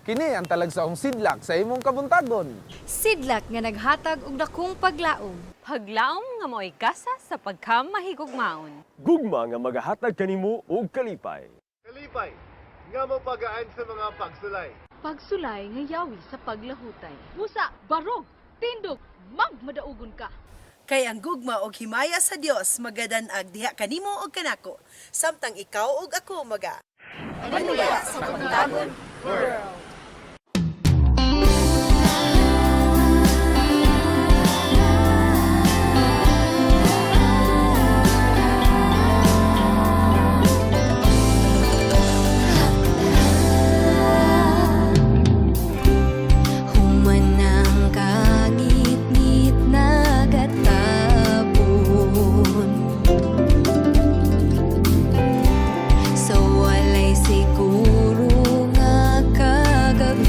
Kini ang talagsaong sidlak sa imong kabuntagon. Sidlak nga naghatag og dakong paglaom. Paglaom nga mo'y gasa sa pagkamahigugmaon. Gugma nga magahatag kanimo og kalipay. Kalipay, nga mapagaan sa mga pagsulay. Pagsulay nga yawi sa paglahutay. Busa, barog, tindog, magmadaugon ka. Kay ang gugma og himaya sa Dios magadanag diha kanimo og kanako, samtang ikaw ug ako maga Panuya sa Kabuntagon World. Humanang kangit-ngit nagatapon sa walay siguro nga kagabion.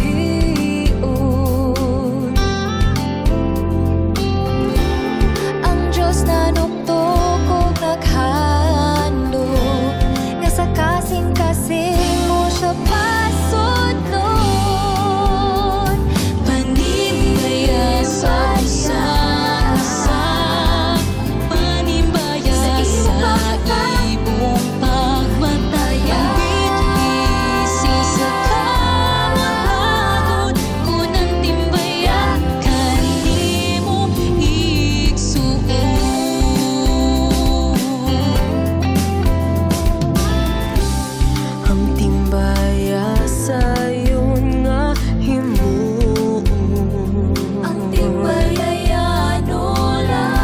Ang Diyos na nuktok og naghandom nga sa kasing-kasing mo siya pasudlon. Panimbaya sa isa, panimbaya sa imong pagmataya. Bitbisi sa kamatagon kun ang timbaya kanimo igsuon. Ang timbaya sayon nga himuon. Ang timbaya yano lang,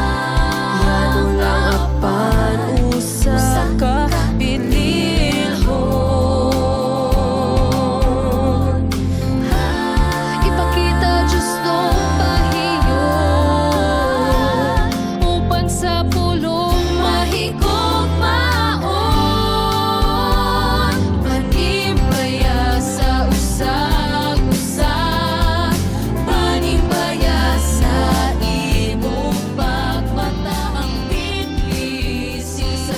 Yano lang apan usa ka bililhon. Ipakita Diyos tong pahiyon upan sa pulong mahigugmaon. Panimbaya sa usag-usa, panimbaya sa imong pagmata. Ang bitbisi sa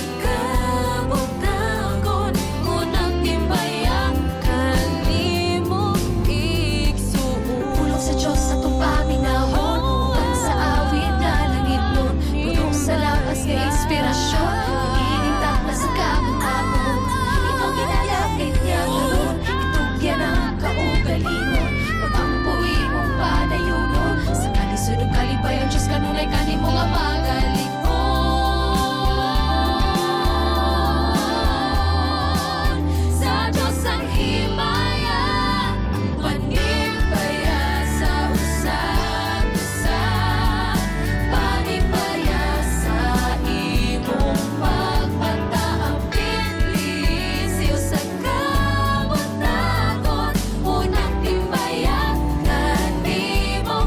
kabutagon kun ang timbaya kanimo igsuon. Pulong sa Diyos atong paminawon, uban sa awit nga langit nun, puno sa lakas nga inspirasyon, ining takna sa kabuntagon. Ikaw ginalapit niya karon, itugyan ang kaugalingon, pagampo imong panayunon, sa kalisod ug kalipayon, Diyos kanunay kanimo nga magalikon. Sa Diyos ang himaya, panimbaya sa usag-usa, panimbaya sa imong pagpataapit, lisiw sa kabutagon, unang timbaya kanimo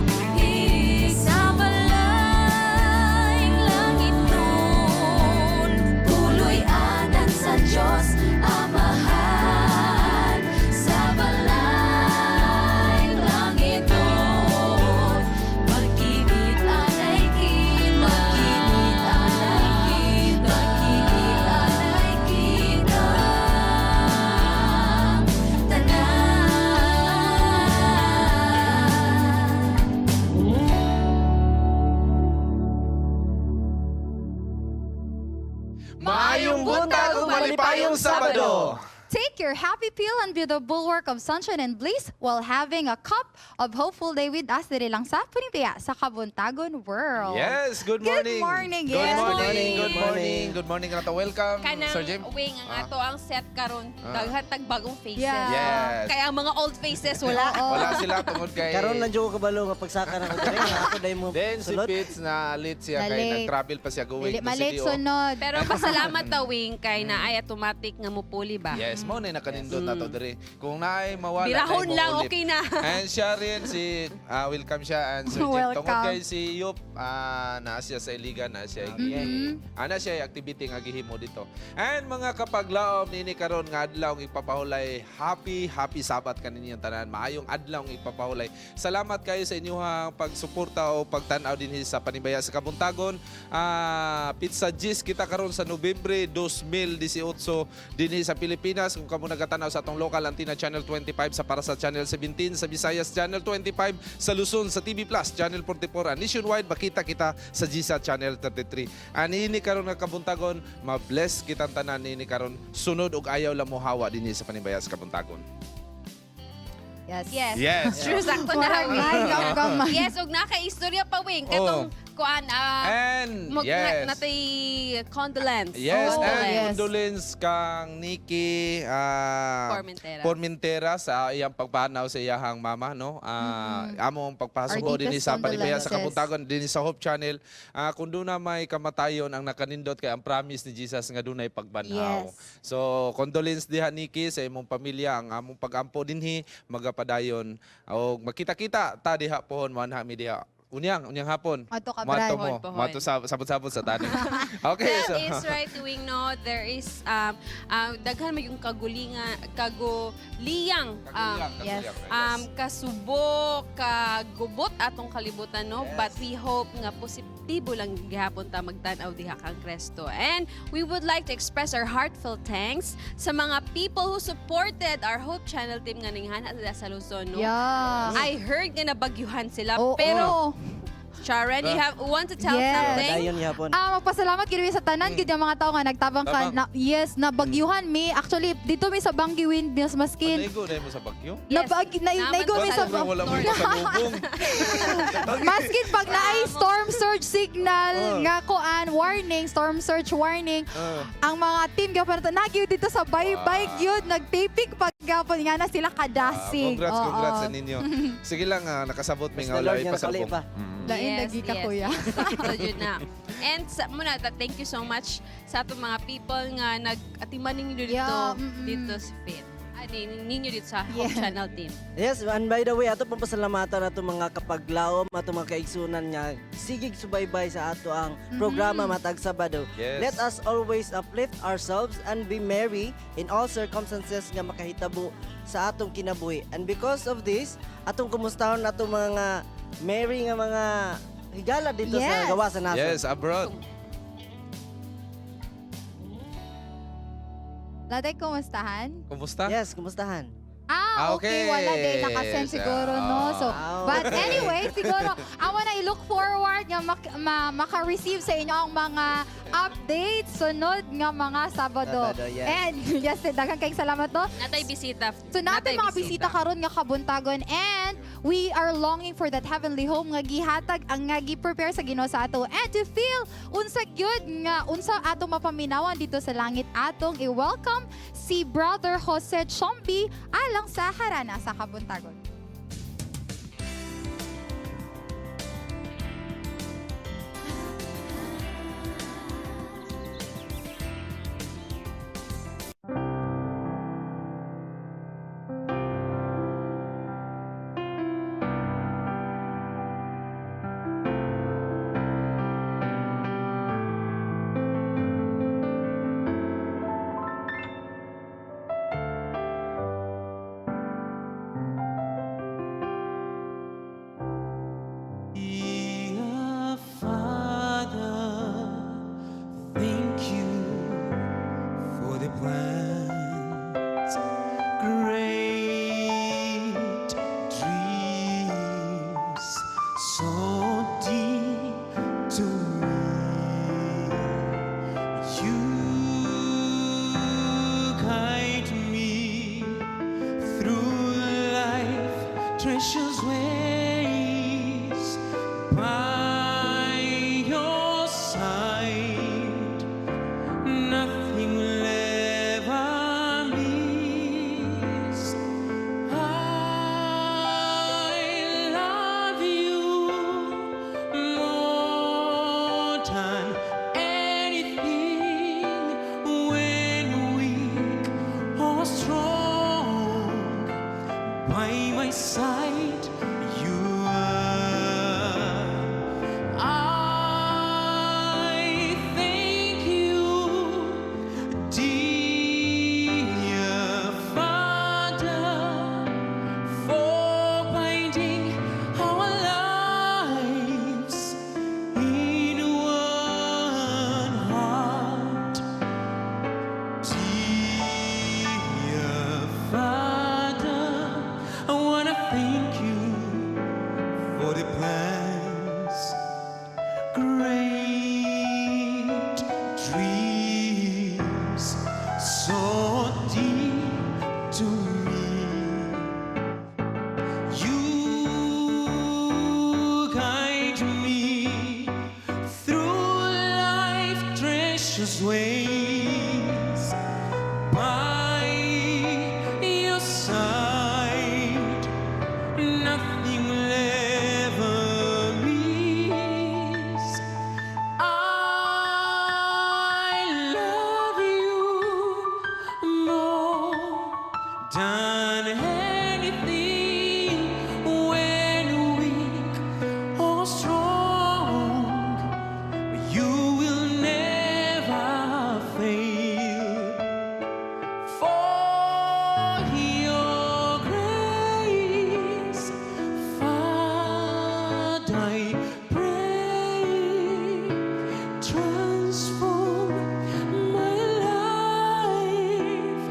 isabalay langit nun. Tuloy anan sa Diyos Amahan, sa balay langit nun. Magkibit anay kita, magkibit anay kita, magkibit anay kita. Tanan. Maayong buntag ug malipayong Sabado. Take your happy pill and be the bulwark of sunshine and bliss while having a cup of hopeful day with us diri lang sa Panimbaya sa Kabuntagon World. Yes, good Good morning. morning, Good yes. morning, good morning. Good morning, Rata. Welcome, Kanang Sir Jim. wing ang ato ang set karon, daghan tag bagong faces. Yeah. Yes. Kaya ang mga old faces wala. Wala sila tungod kay Karon lang jud ko kabalo nga pagsaka na ko diri nga ako dai mo Then si sulod. Pitts na late siya kay Na-late. nag-travel pa siya going Dili to malit CDO. sunod. Pero pasalamat ta wing kay na ay automatic nga mupuli ba. Yes, mo na nakanindot na to diri. Kung naay mawala Birahon na lang ulit. okay na. And siya rin si welcome siya and Sir Jim. Welcome. Tungod kay si Yup, naa siya sa Iligan, naa siya ana siya activity nga gihimo dito. And mga kapaglaom nini karon nga adlaw ang ipapahulay, happy happy Sabat kaninyong tanan. Maayong adlaw ang ipapahulay. Salamat kayo sa inyong pagsuporta o pagtan-aw dinhi sa Panimbaya sa Kabuntagon. Pizza Gis kita karon sa Nobyembre 2018 dinhi sa Pilipinas. Pilipinas. Kung kamo nagatanaw sa atong local antenna Channel 25 sa para sa Channel 17, sa Visayas Channel 25, sa Luzon sa TV Plus Channel 44, and nationwide makita kita sa GSA Channel 33. Ani ini karon nga kabuntagon, ma-bless kitang tanan niini karon sunod og ayaw lang mohawa dinhi sa Panimbaya sa Kabuntagon. Yes. Yes. Yes. True, sakto na. Murag live gamay. Yes, ug naka-istorya pa wing katong kuan And mag yes. natay condolence. Yes, Oh, and yes. condolence kang Nikki Formentera. Formentera sa iyang pagpanaw sa iyahang mama, no? Among pagpasugo Our dinhi deepest sa Panimbaya sa condolences. Kabuntagon dinhi sa Hope Channel. Kung doon na may kamatayon ang nakanindot kay ang promise ni Jesus nga dunay pagbanhaw. Yes. So, condolence diha Nikki sa imong pamilya, ang among pagampo dinhi magapadayon og makita-kita ta diha pohon moanha mi diha. Unyang, unyang hapon. Adto ka, Moadto Brad. mo. Pohon, pohon. Moadto sa sabot-sabot sa tanim. Okay, That so is right, Wing, no? There is, daghan may yung kagulinga, kaguliyang, Kaguliyang, yes. kaguliyang, kasubo, kagubot atong kalibutan, no? Yes. But we hope nga positibo lang gihapon ta magtan-aw diha kang Kristo. And we would like to express our heartfelt thanks sa mga people who supported our Hope Channel team nga ninghan at sa Luzon, no? Yeah. I heard nga nabagyuhan sila, Oo. pero Sharon, you have want to tell Yes. something? Padayon gihapon. Magpasalamat gid mi sa tanan gid nga mga tao nga nagtabang ka Tabang. na, yes, nabagyuhan mi. Actually, dito mi sa Banggi Windmills maskin. Naigo na mo sa bagyo? Yes. Nabag na, Naman naigo mi sa Wala wala mo pasalubong. Maskin pag naay storm surge signal Oh. nga kuan warning, storm surge warning, ang mga team gyapon nato nagyud dito sa bye-bye gyud nagtaping pag gyapon nga na sila kadasig. Congrats, Oo. congrats sa ninyo. Sige lang, nakasabot mi Basta nga Lord wala nga nakali pasalubong. pa. Lain lagi ka, kuya. Sakto yun na. And sa, muna, thank you so much sa atong mga people nga nag-atiman ninyo dito, Yeah, mm-mm. dito sa Fit. Ninyo dito sa Hope Yeah. Channel team. Yes, and by the way, ato pong pasalamatan ato mga kapaglaom, ato mga kaigsunan nga sigig subaybay sa ato ang programa matag Sabado. Yes. Let us always uplift ourselves and be merry in all circumstances nga makahitabo sa atong kinabuhi. And because of this, atong kumustahon ato mga merry nga mga higala dito sa Yes. gawa sa nasod. Yes, abroad. Latay, kumustahan? Kumusta? Yes, kumustahan? Ah, okay. Okay. Wala din. Nakasend siguro, no? So, but anyway, siguro, I wanna look forward nga maka-receive sa inyo ang mga updates sunod nga mga Sabado. Sabado, yes. And yes, daghan kayong salamat, no? Natay bisita. So natin mga bisita karon nga kabuntagon and we are longing for that heavenly home nga gihatag ang nga gi-prepare sa Ginoo sa ato and to feel unsa gyud nga unsa atong mapaminawan dito sa langit atong i-welcome si Brother Jose Chombi alang sa harana sa kabuntagon. Dear Father, thank you for the plans, great dreams, so dear to me. You guide me through life, precious ways by your side. Nothing will ever miss. I love you more than anything. When weak or strong, by my side you are. I thank you, dear Father, for binding our lives in one heart. Dear Precious ways by your side. Nothing will ever miss. I love you more than anything. When weak or strong, you will never fail. For your grace, Father, I pray, transform my life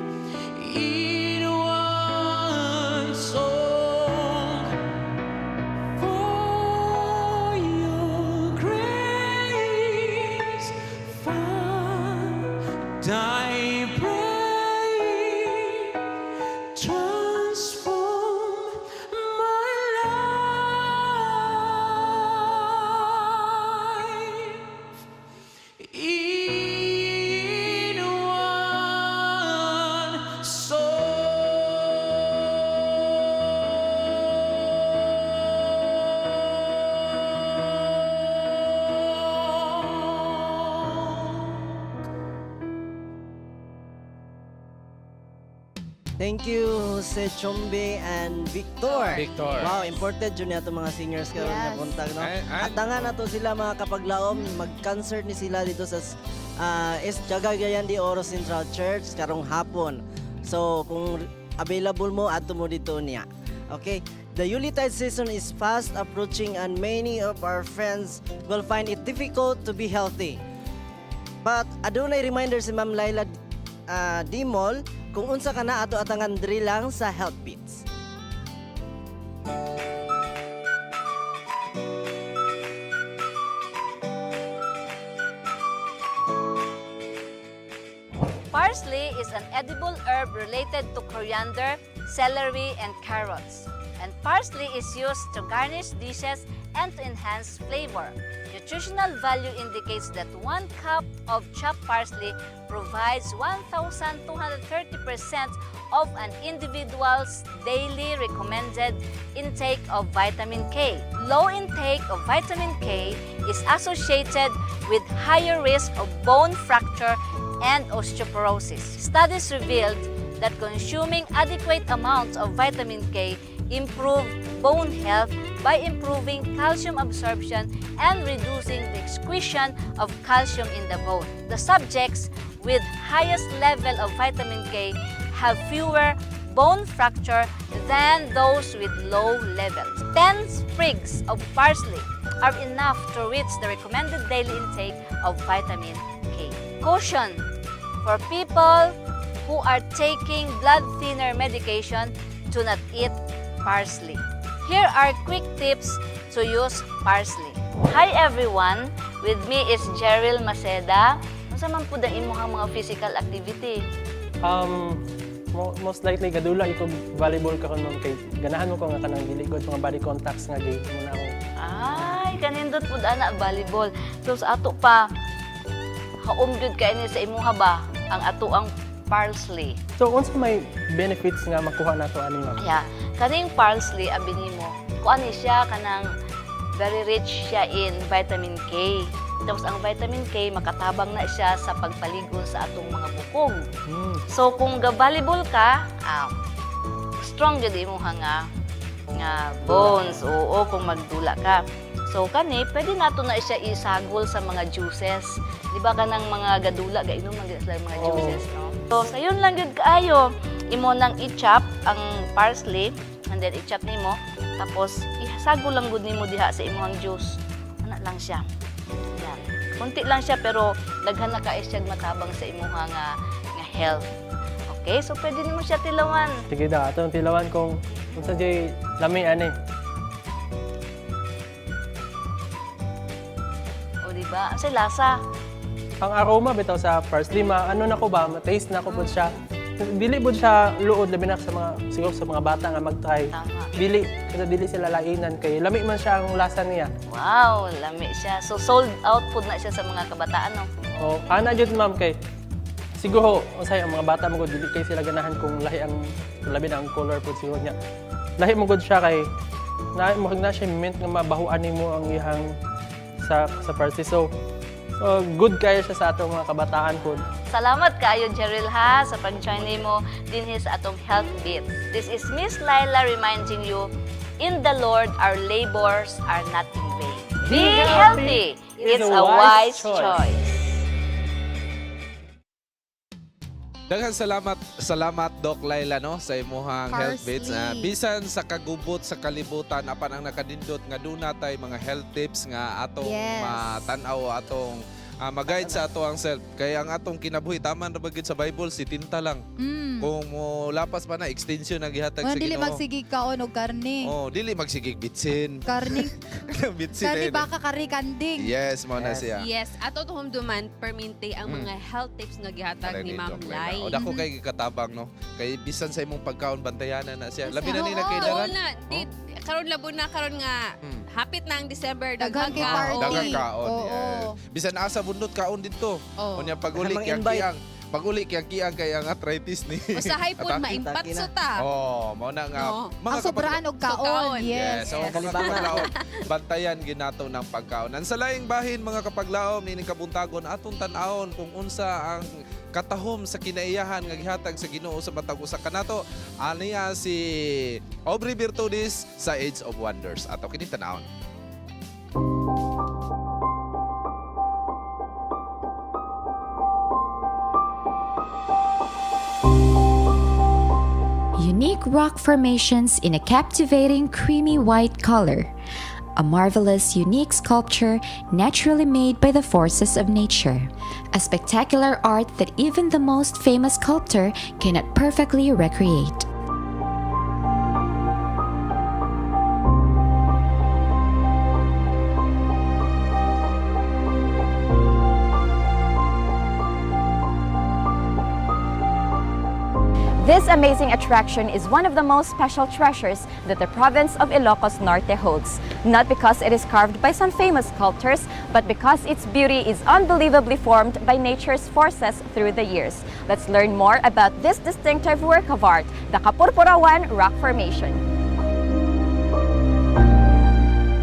in one song. For your grace, Father, I pray, transform my life in one song. Thank you, Jose Chombe and Victor. Victor. Wow, imported jud niya mga singers karon nga buntag, no? At nga nato sila, mga kapaglaom, mag-concert ni sila dito sa East Cagayan de Oro Central Church karong hapon. So, kung available mo, adto mo dito niya. Okay? The Yuletide season is fast approaching and many of our friends will find it difficult to be healthy. But adunay reminder si Ma'am Laila Dimol kung unsa ka na ato atangan diri lang sa Health Beats. Parsley is an edible herb related to coriander, celery, and carrots. And parsley is used to garnish dishes and to enhance flavor. Nutritional value indicates that 1 cup of chopped parsley provides 1,230% of an individual's daily recommended intake of vitamin K. Low intake of vitamin K is associated with higher risk of bone fracture and osteoporosis. Studies revealed that consuming adequate amounts of vitamin K improve bone health by improving calcium absorption and reducing the excretion of calcium in the bone. The subjects with highest level of vitamin K have fewer bone fracture than those with low levels. 10 sprigs of parsley are enough to reach the recommended daily intake of vitamin K. Caution for people who are taking blood thinner medication to not eat parsley. Here are quick tips to use parsley. Hi everyone! With me is Geril Maceda. Unsa man pud ang imong mga physical activity? Most likely gadula ko volleyball karon, ma'am, kay ganahan mo ko nga kanang dili gud mga body contacts nga game mo na ako. Ay, kanindot pud ana volleyball. So sa ato pa, haom gyud kay ni sa imuha ba ang ato ang parsley. So unsa may benefits nga makuha nato ani, ma'am? Yeah, kaning parsley abi nimo. Kuan ni siya, kanang very rich siya in vitamin K. Tapos ang vitamin K makatabang na siya sa pagpaligon sa atong mga bukog. So kung ga-volleyball ka, strong jud imuha nga bones. Oo, kung magdula ka. So kani pwede nato na siya isagol sa mga juices. Di ba kanang mga gadula gainom man gyud sila mga juices, no? So sayon lang gyud kaayo. Imo nang i-chop ang parsley and then i-chop nimo, tapos isagol lang gud nimo diha sa imong juice. Ana lang siya. Yan. Kunti lang siya pero daghan na kaayo siya matabang sa imuha nga health. Okay, so pwede nimo siya tilawan. Sige daw, atong tilawan kung unsa jay lami ani. O di ba? Ang lasa. Ang aroma bitaw sa parsley, ma ano na ko ba, ma-taste na ko pud siya. Dili pud siya luod, labi na sa mga siguro sa mga bata nga mag-try. Tama. Dili kasi dili sila lainan kay lami man siya ang lasa niya. Wow, lami siya. So sold out pud na siya sa mga kabataan, no? Oh, ana jud, ma'am, kay siguro unsay ang mga bata mo gud, dili kay sila ganahan kung lahi ang, labi na ang color pud siguro niya. Lahi mo gud siya kay na mo na siya mint nga mabahuan nimo ang iyang sa parsley. So, good kayo siya sa atong mga kabataan pud. Salamat kaayo, Jeril, ha, sa pag-join nimo dinhi sa atong Health Beats. This is Miss Laila reminding you, in the Lord, our labors are not in vain. Be healthy. It's a wise choice. Daghang salamat, salamat Doc Laila, no, sa imuhang health bits. Parsley. Bisan sa kagubot sa kalibutan apan ang nakadindot nga duna tay mga health tips nga atong matan-aw, atong ma-guide sa ato ang self. Kay ang atong kinabuhi taman ra ba gyud sa Bible si tinta lang. Kung mo lapas pa na extension ang gihatag Wala sa dili Ginoo. magsigig kaon og karne. Oh, dili magsigig bitsin. Karne, Bitsin karne eh. baka, karne kanding. Yes, mao na siya. Yes, ato tuhumduman perminte ang mga health tips nga gihatag Aray ni Ma'am Doc Laila. Lai. O dako kay gikatabang, no. Kay bisan sa imong pagkaon bantayanan na siya. Labi na ni Oo, nakaidaran. na, di, karon labo na karon nga hapit na ang December, Daghan daghang kay kaon. party. Daghang kaon. Oo. Yes. Bisan asa bundot kaon didto. Oo. Unya pag uli Daghang kiyang invite. kiyang. Pag uli kiyang kiyang kay ang arthritis ni. Usahay pud Atake. maimpatso ta. Oh, mao na nga. No. Ang sobraan og kaon. Kaon. Yes. Yes, so, mga kapaglaom, bantayan ginato ng pagkaon. Ang sa laing bahin mga kapaglaom nining kabuntagon atong tan-awon kung unsa ang katahom sa kinaiyahan nga gihatag sa Ginoo sa matag usa kanato. Aniya si Aubrey Virtudes sa Age of Wonders. Ato kini tan-awon. Unique rock formations in a captivating creamy white color. A marvelous, unique sculpture naturally made by the forces of nature. A spectacular art that even the most famous sculptor cannot perfectly recreate. This amazing attraction is one of the most special treasures that the province of Ilocos Norte holds. Not because it is carved by some famous sculptors, but because its beauty is unbelievably formed by nature's forces through the years. Let's learn more about this distinctive work of art, the Kapurpurawan Rock Formation.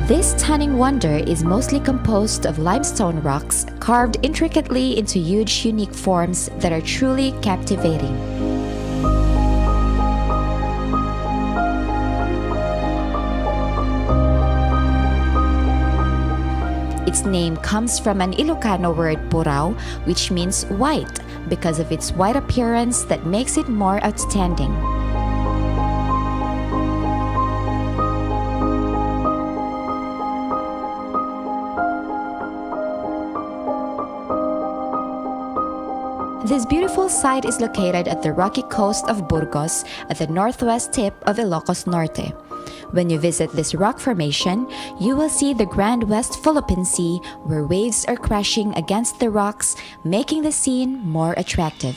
This stunning wonder is mostly composed of limestone rocks carved intricately into huge, unique forms that are truly captivating. Its name comes from an Ilocano word purao, which means white, because of its white appearance that makes it more outstanding. This beautiful site is located at the rocky coast of Burgos at the northwest tip of Ilocos Norte. When you visit this rock formation, you will see the Grand West Philippine Sea where waves are crashing against the rocks, making the scene more attractive.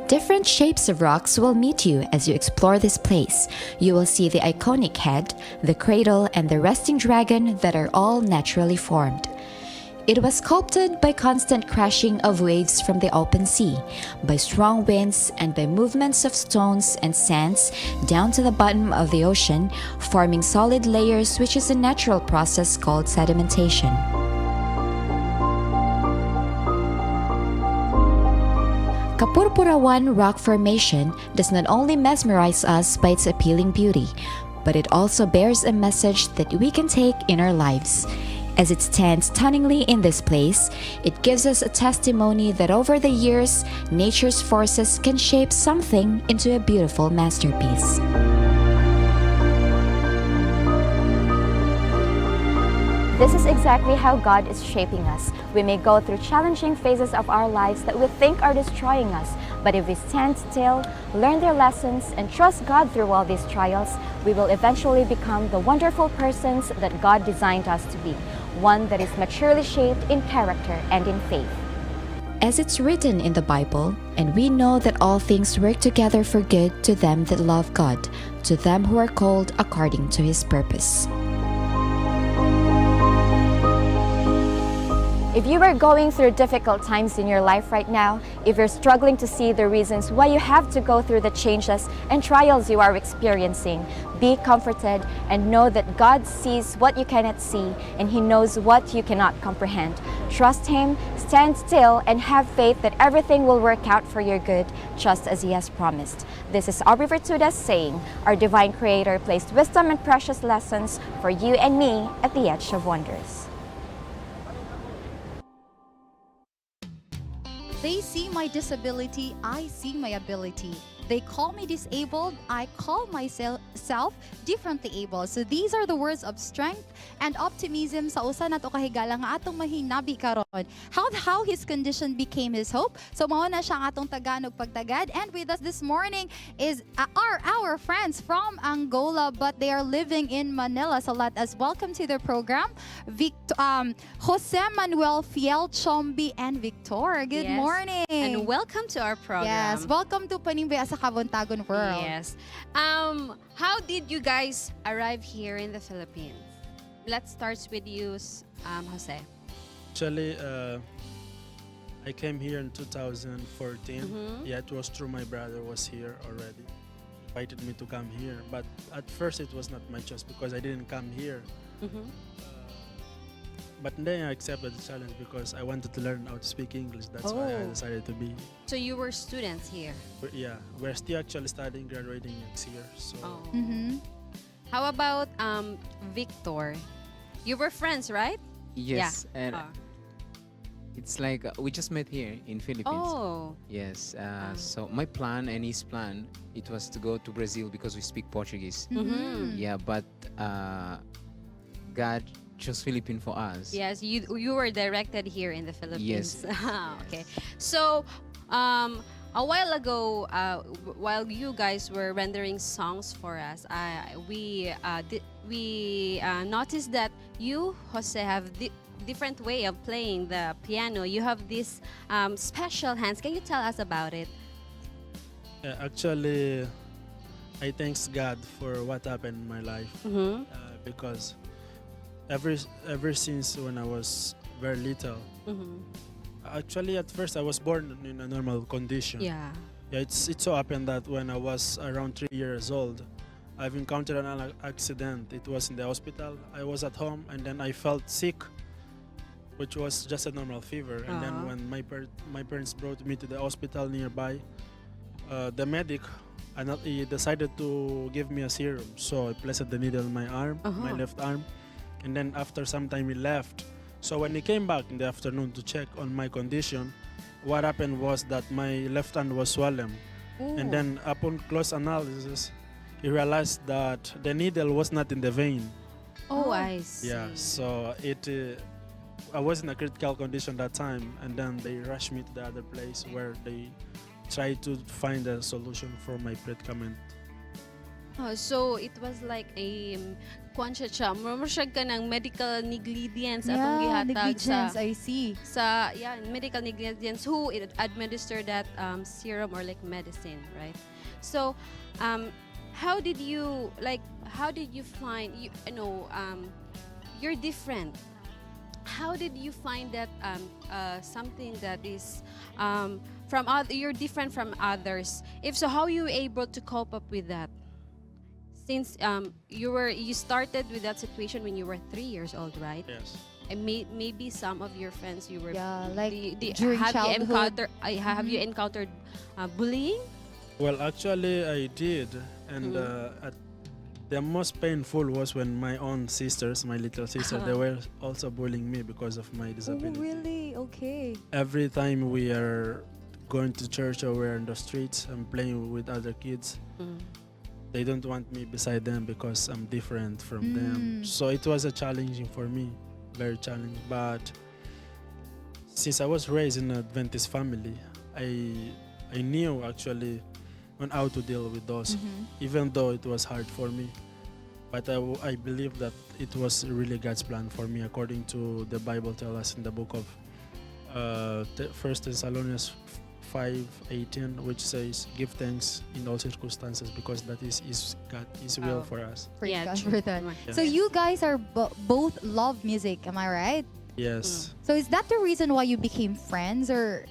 Different shapes of rocks will meet you as you explore this place. You will see the iconic head, the cradle, and the resting dragon that are all naturally formed. It was sculpted by constant crashing of waves from the open sea, by strong winds, and by movements of stones and sands down to the bottom of the ocean, forming solid layers, which is a natural process called sedimentation. Kapurpurawan Rock Formation does not only mesmerize us by its appealing beauty, but it also bears a message that we can take in our lives. As it stands stunningly in this place, it gives us a testimony that over the years, nature's forces can shape something into a beautiful masterpiece. This is exactly how God is shaping us. We may go through challenging phases of our lives that we think are destroying us, but if we stand still, learn their lessons, and trust God through all these trials, we will eventually become the wonderful persons that God designed us to be, one that is maturely shaped in character and in faith. As it's written in the Bible, and we know that all things work together for good to them that love God, to them who are called according to his purpose. If you are going through difficult times in your life right now, if you're struggling to see the reasons why you have to go through the changes and trials you are experiencing, be comforted and know that God sees what you cannot see and He knows what you cannot comprehend. Trust Him, stand still, and have faith that everything will work out for your good, just as He has promised. This is Aubrey Vertudas saying, our Divine Creator placed wisdom and precious lessons for you and me at the Edge of Wonders. They see my disability, I see my ability. They call me disabled, I call myself differently able. So these are the words of strength and optimism sa usa nato kahigala nga atong mahinabi karon. How his condition became his hope. So mao na siya ang atong Tagalog pagtagad. And with us this morning is are our friends from Angola, but they are living in Manila. So let us welcome to the program Jose Manuel Fiel Chombi and Victor. Good morning. And welcome to our program. Yes, welcome to Panimbaya sa Kabuntagon World. Yes. How did you guys arrive here in the Philippines? Let's start with you, Jose. Actually, I came here in 2014. Yeah, it was true. My brother was here already. Invited me to come here, but at first it was not my choice because I didn't come here. But then I accepted the challenge because I wanted to learn how to speak English. That's why I decided to be. So you were students here. But yeah, we're still actually studying, graduating next year. So Oh. How about Victor? You were friends, right? Yes, and it's like we just met here in Philippines. Oh. Yes. So my plan and his plan, it was to go to Brazil because we speak Portuguese. Yeah, but God chose Philippines for us. Yes, you were directed here in the Philippines. Yes. Okay. So, a while ago, while you guys were rendering songs for us, we noticed that you, Jose, have different way of playing the piano. You have this special hands. Can you tell us about it? Actually, I thanks God for what happened in my life because ever since when I was very little, actually at first I was born in a normal condition. Yeah, it so happened that when I was around 3 years old, I've encountered an accident. It was in the hospital. I was at home and then I felt sick, which was just a normal fever. And then when my parents brought me to the hospital nearby, the medic and he decided to give me a serum. So I placed the needle in my arm, my left arm, and then after some time he left. So when he came back in the afternoon to check on my condition, what happened was that my left hand was swollen. And Ooh. then upon close analysis, he realized that the needle was not in the vein. Oh, I see. Yeah, so it I was in a critical condition that time, and then they rushed me to the other place where they tried to find a solution for my predicament. Oh, so it was like a kuan siya siya. Mura siya kanang medical negligence atong gihatag negligence, sa I see. Sa, yeah, medical negligence who it administered that serum or like medicine, right? So, how did you like how did you find you, you know you're different. How did you find that something that is from other, you're different from others? If so, how you able to cope up with that? Since you started with that situation when you were 3 years old, right? Yes. And maybe some of your friends you were Yeah, like during have you childhood. encountered have you encountered bullying? Well, actually, I did, and at the most painful was when my own sisters, my little sister, they were also bullying me because of my Oh, disability. really? Okay. Every time we are going to church or we're in the streets and playing with other kids, they don't want me beside them because I'm different from them. So it was a challenging for me, very challenging. But since I was raised in an Adventist family, I knew actually on how to deal with those, even though it was hard for me. But I believe that it was really God's plan for me, according to the Bible tell us in the book of First Thessalonians 5:18, which says, "Give thanks in all circumstances, because that is His God His will for us." Praise Yeah, God true. for that. Yeah. So you guys are both love music, am I right? Yes. So is that the reason why you became friends, or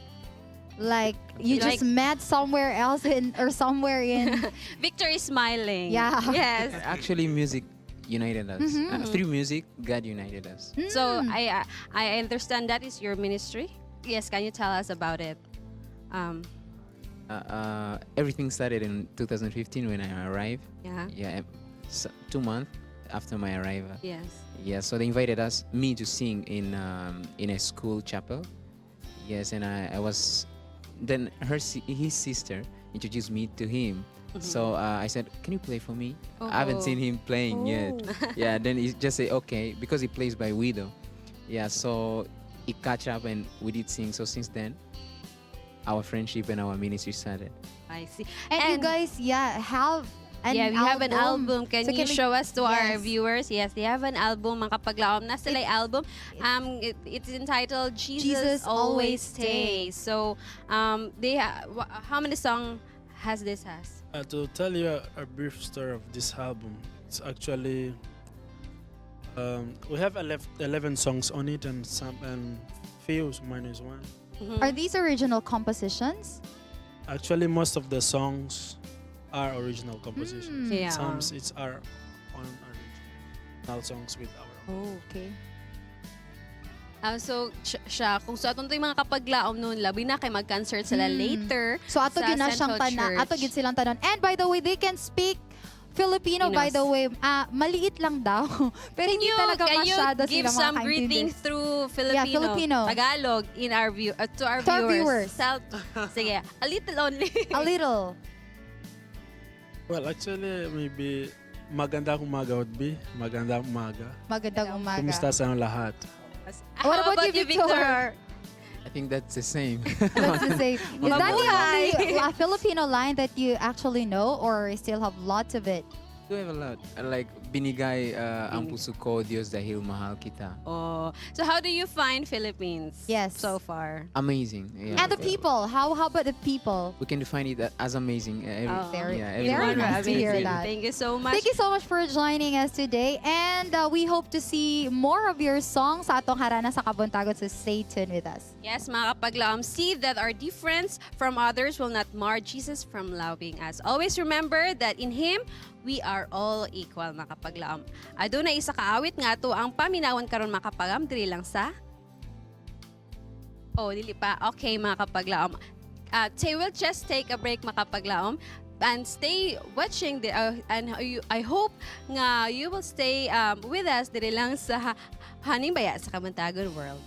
like you just Like- met somewhere else in or somewhere in Victor is smiling. Yeah. Yes. Actually, music united us. Through music, God united us. So I understand that is your ministry. Yes, can you tell us about it? Everything started in 2015 when I arrived. Yeah, so 2 months after my arrival. Yeah, so they invited me to sing in a school chapel. Yes, and I was, then his sister introduced me to him. So I said, "Can you play for me? I haven't seen him playing yet." Yeah, then he just say okay because he plays by widow. Yeah, so he catch up and we did sing. So since then, our friendship and our ministry started. I see. And you guys, yeah, have an Yeah, we have an album. Can So you show us to our viewers? Yes, they have an album, mga kapaglaom. Naa sila'y album. It's entitled Jesus, Jesus Always Always Stays. So, how many song has this has? To tell you a brief story of this album, it's actually we have 11 songs on it and some and few minus one. Are these original compositions? Actually, most of the songs are original compositions. Some it's our own original songs with our own. Oh, okay. So, siya, kung sa atong mga kapaglaom noon, labi na kay mag-concert sila later So ato sa gyud na siyang Central tanan, Church. ato gyud silang tanan. And by the way, they can speak Filipino, by Pinos. the way. Ah, maliit lang daw. Pero Can hindi you, talaga can you masyado give sila some makakaintindi. greetings through Filipino, Yeah, Filipino. Tagalog in our view, to our To our viewers? viewers. Sige, a little only. A little. Well, actually, maybe magandang umaga would be magandang umaga. Magandang umaga. Kumusta sa inyong lahat? What How about you, Victor? I think that's the same. That's the same. Is that the Mabuhay! only Filipino line that you actually know or still have lots of it? Do have a lot. Like binigay ang puso ko, Diyos, dahil mahal kita. Oh, so how do you find Philippines? Yes. So far. Amazing. Yeah. And the people. How about the people? We can define it as amazing. Every, Oh. Very- yeah, very everyone nice to hear is that. Thank you so much. Thank you so much for joining us today. And we hope to see more of your songs sa atong harana sa Kabuntagon. So stay tuned with us. Yes, mga kapaglaom, see that our difference from others will not mar Jesus from loving us. Always remember that in Him, we are all equal, mga kapaglaom. Aduna isa kaawit nga ato ang paminawan karon, mga kapaglaom, diri lang sa. Oh, dili pa. Okay, mga kapaglaom. Say we'll just take a break, mga kapaglaom, and stay watching the and you, I hope nga you will stay with us diri lang sa Haning Baya sa Kabuntagon World.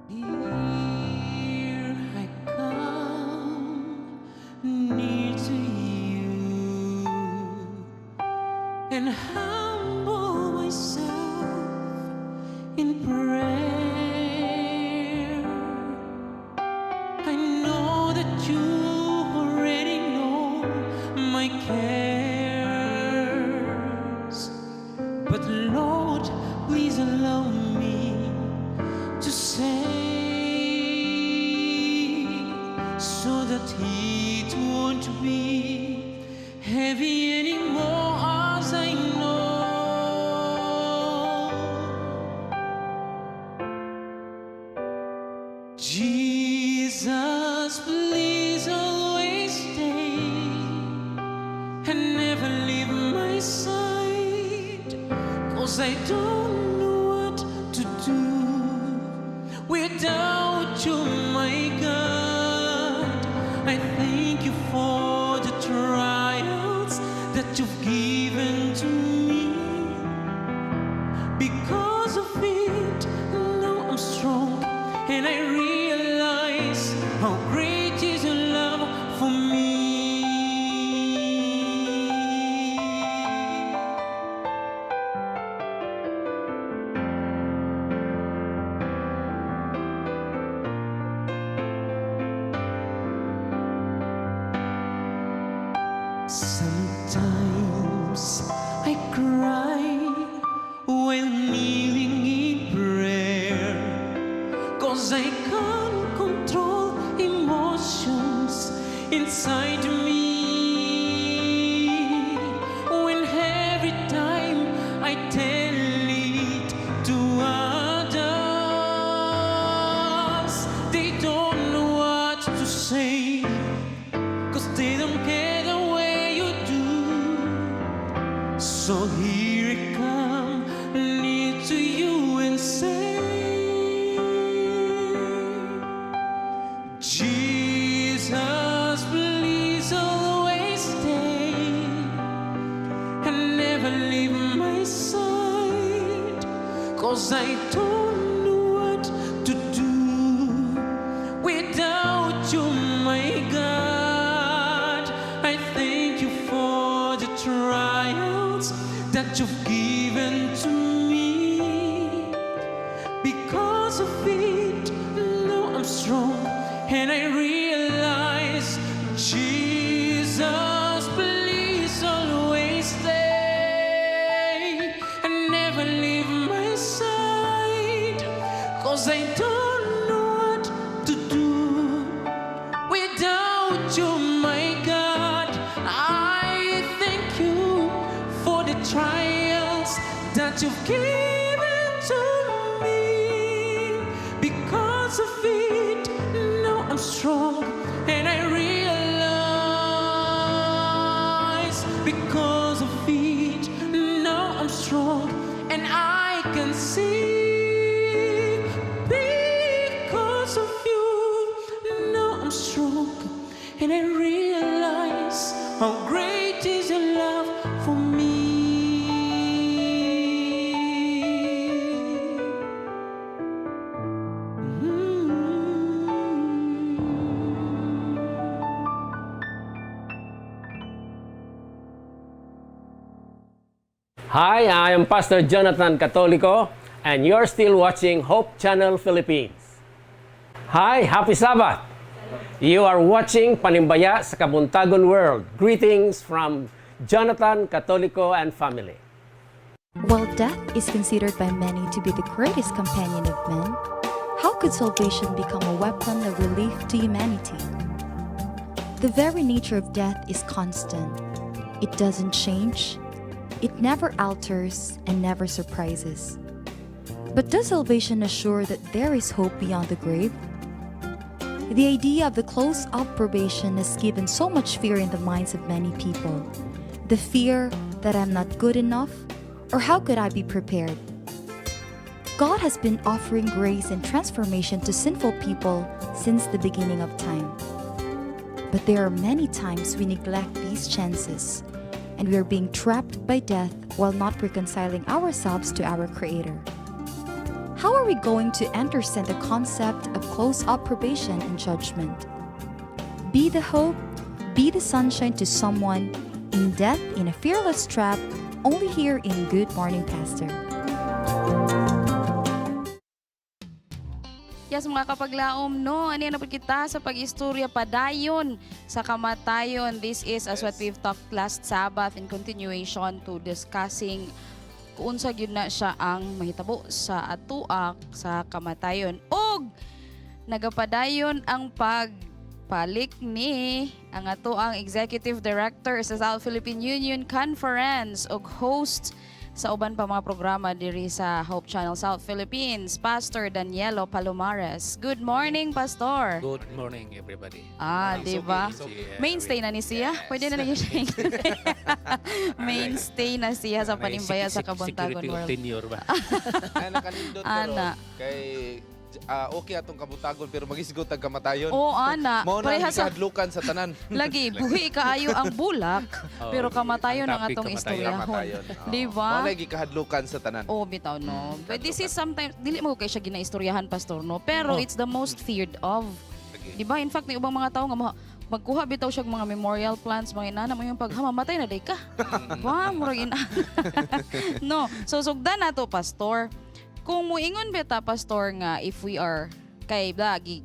Here I come near to you and humble myself in prayer. I know that you already know my cares, but Lord, please allow me to say so that it won't be heavy anymore as I know. Jesus, please always stay and never leave my side. 'Cause I don't know what to do without you, my God. I thank you for Sometimes I cry while kneeling in prayer, 'cause I can't control emotions inside me. When every time I tell it to others, they don't know what to say, 'cause they don't care the way you do. So here I come, near to you and say, Jesus, please always stay and never leave my side. 'Cause I don't know what to do without you, my God. I thank you for the trials that you've given to me. Because of it, now I'm strong and I realize, Jesus, please always stay and never leave my side. 'Cause I don't know what to do without you, my God. I thank you for the trials that you've given to me. Because of it, now I'm strong and I realize. Because of it, now I'm strong and I can see. Because of you, now I'm strong and I realize how great is your love for me. Hi, I am Pastor Jonathan Catolico, and you're still watching Hope Channel Philippines. Hi, happy Sabbath! You are watching Panimbaya sa Kabuntagon World. Greetings from Jonathan Catolico and family. While death is considered by many to be the greatest companion of men, how could salvation become a weapon of relief to humanity? The very nature of death is constant. It doesn't change, it never alters, and never surprises. But does salvation assure that there is hope beyond the grave? The idea of the close of probation has given so much fear in the minds of many people. The fear that I'm not good enough, or how could I be prepared? God has been offering grace and transformation to sinful people since the beginning of time. But there are many times we neglect these chances, and we are being trapped by death while not reconciling ourselves to our Creator. How are we going to understand the concept of close of probation and judgment? Be the hope, be the sunshine to someone in death in a fearless trap, only here in Good Morning Pastor. Yes, mga kapaglaom, no? Ano na po kita sa pag-istorya padayon sa kamatayon. This is as what we've talked last Sabbath in continuation to discussing kung unsa gyud na siya ang mahitabo sa atuak sa kamatayon. Og nagapadayon ang pagpalik ni ang atoang Executive Director sa South Philippine Union Conference ug host sa uban pa mga programa diri sa Hope Channel South Philippines, Pastor Danielo Palomares. Good morning, Pastor. Good morning, everybody. Ah, di ba? Mainstay na ni siya. Pwede na na siya. Mainstay na siya sa Panimbaya sa Kabuntagon Security of World. tenure ba? Ay, nakanindot karon Ana. kay okay atong kabuntagon pero magisgot ang kamatayon. Oo, ana. Mao na ang Pareha sa- gikahadlukan sa tanan. Lagi, buhi kaayo ang bulak, Oo, pero kamatayon ang ang topic, atong kamatayon. istoryahon. Kamatayon, oo. Di ba? Mao na gikahadlukan sa tanan. Oh, bitaw no. But this is sometimes dili mo kay siya ginaistoryahan, Pastor, no, pero Oh. it's the most feared of. Di ba? In fact, may ubang mga tao nga magkuha bitaw siya og mga memorial plans, mga inana mo yung pag ha, mamatay na day ka. Wa, murag ina. No. So sugdan nato, Pastor. Kung muingon beta, Pastor, nga if we are kay ba gi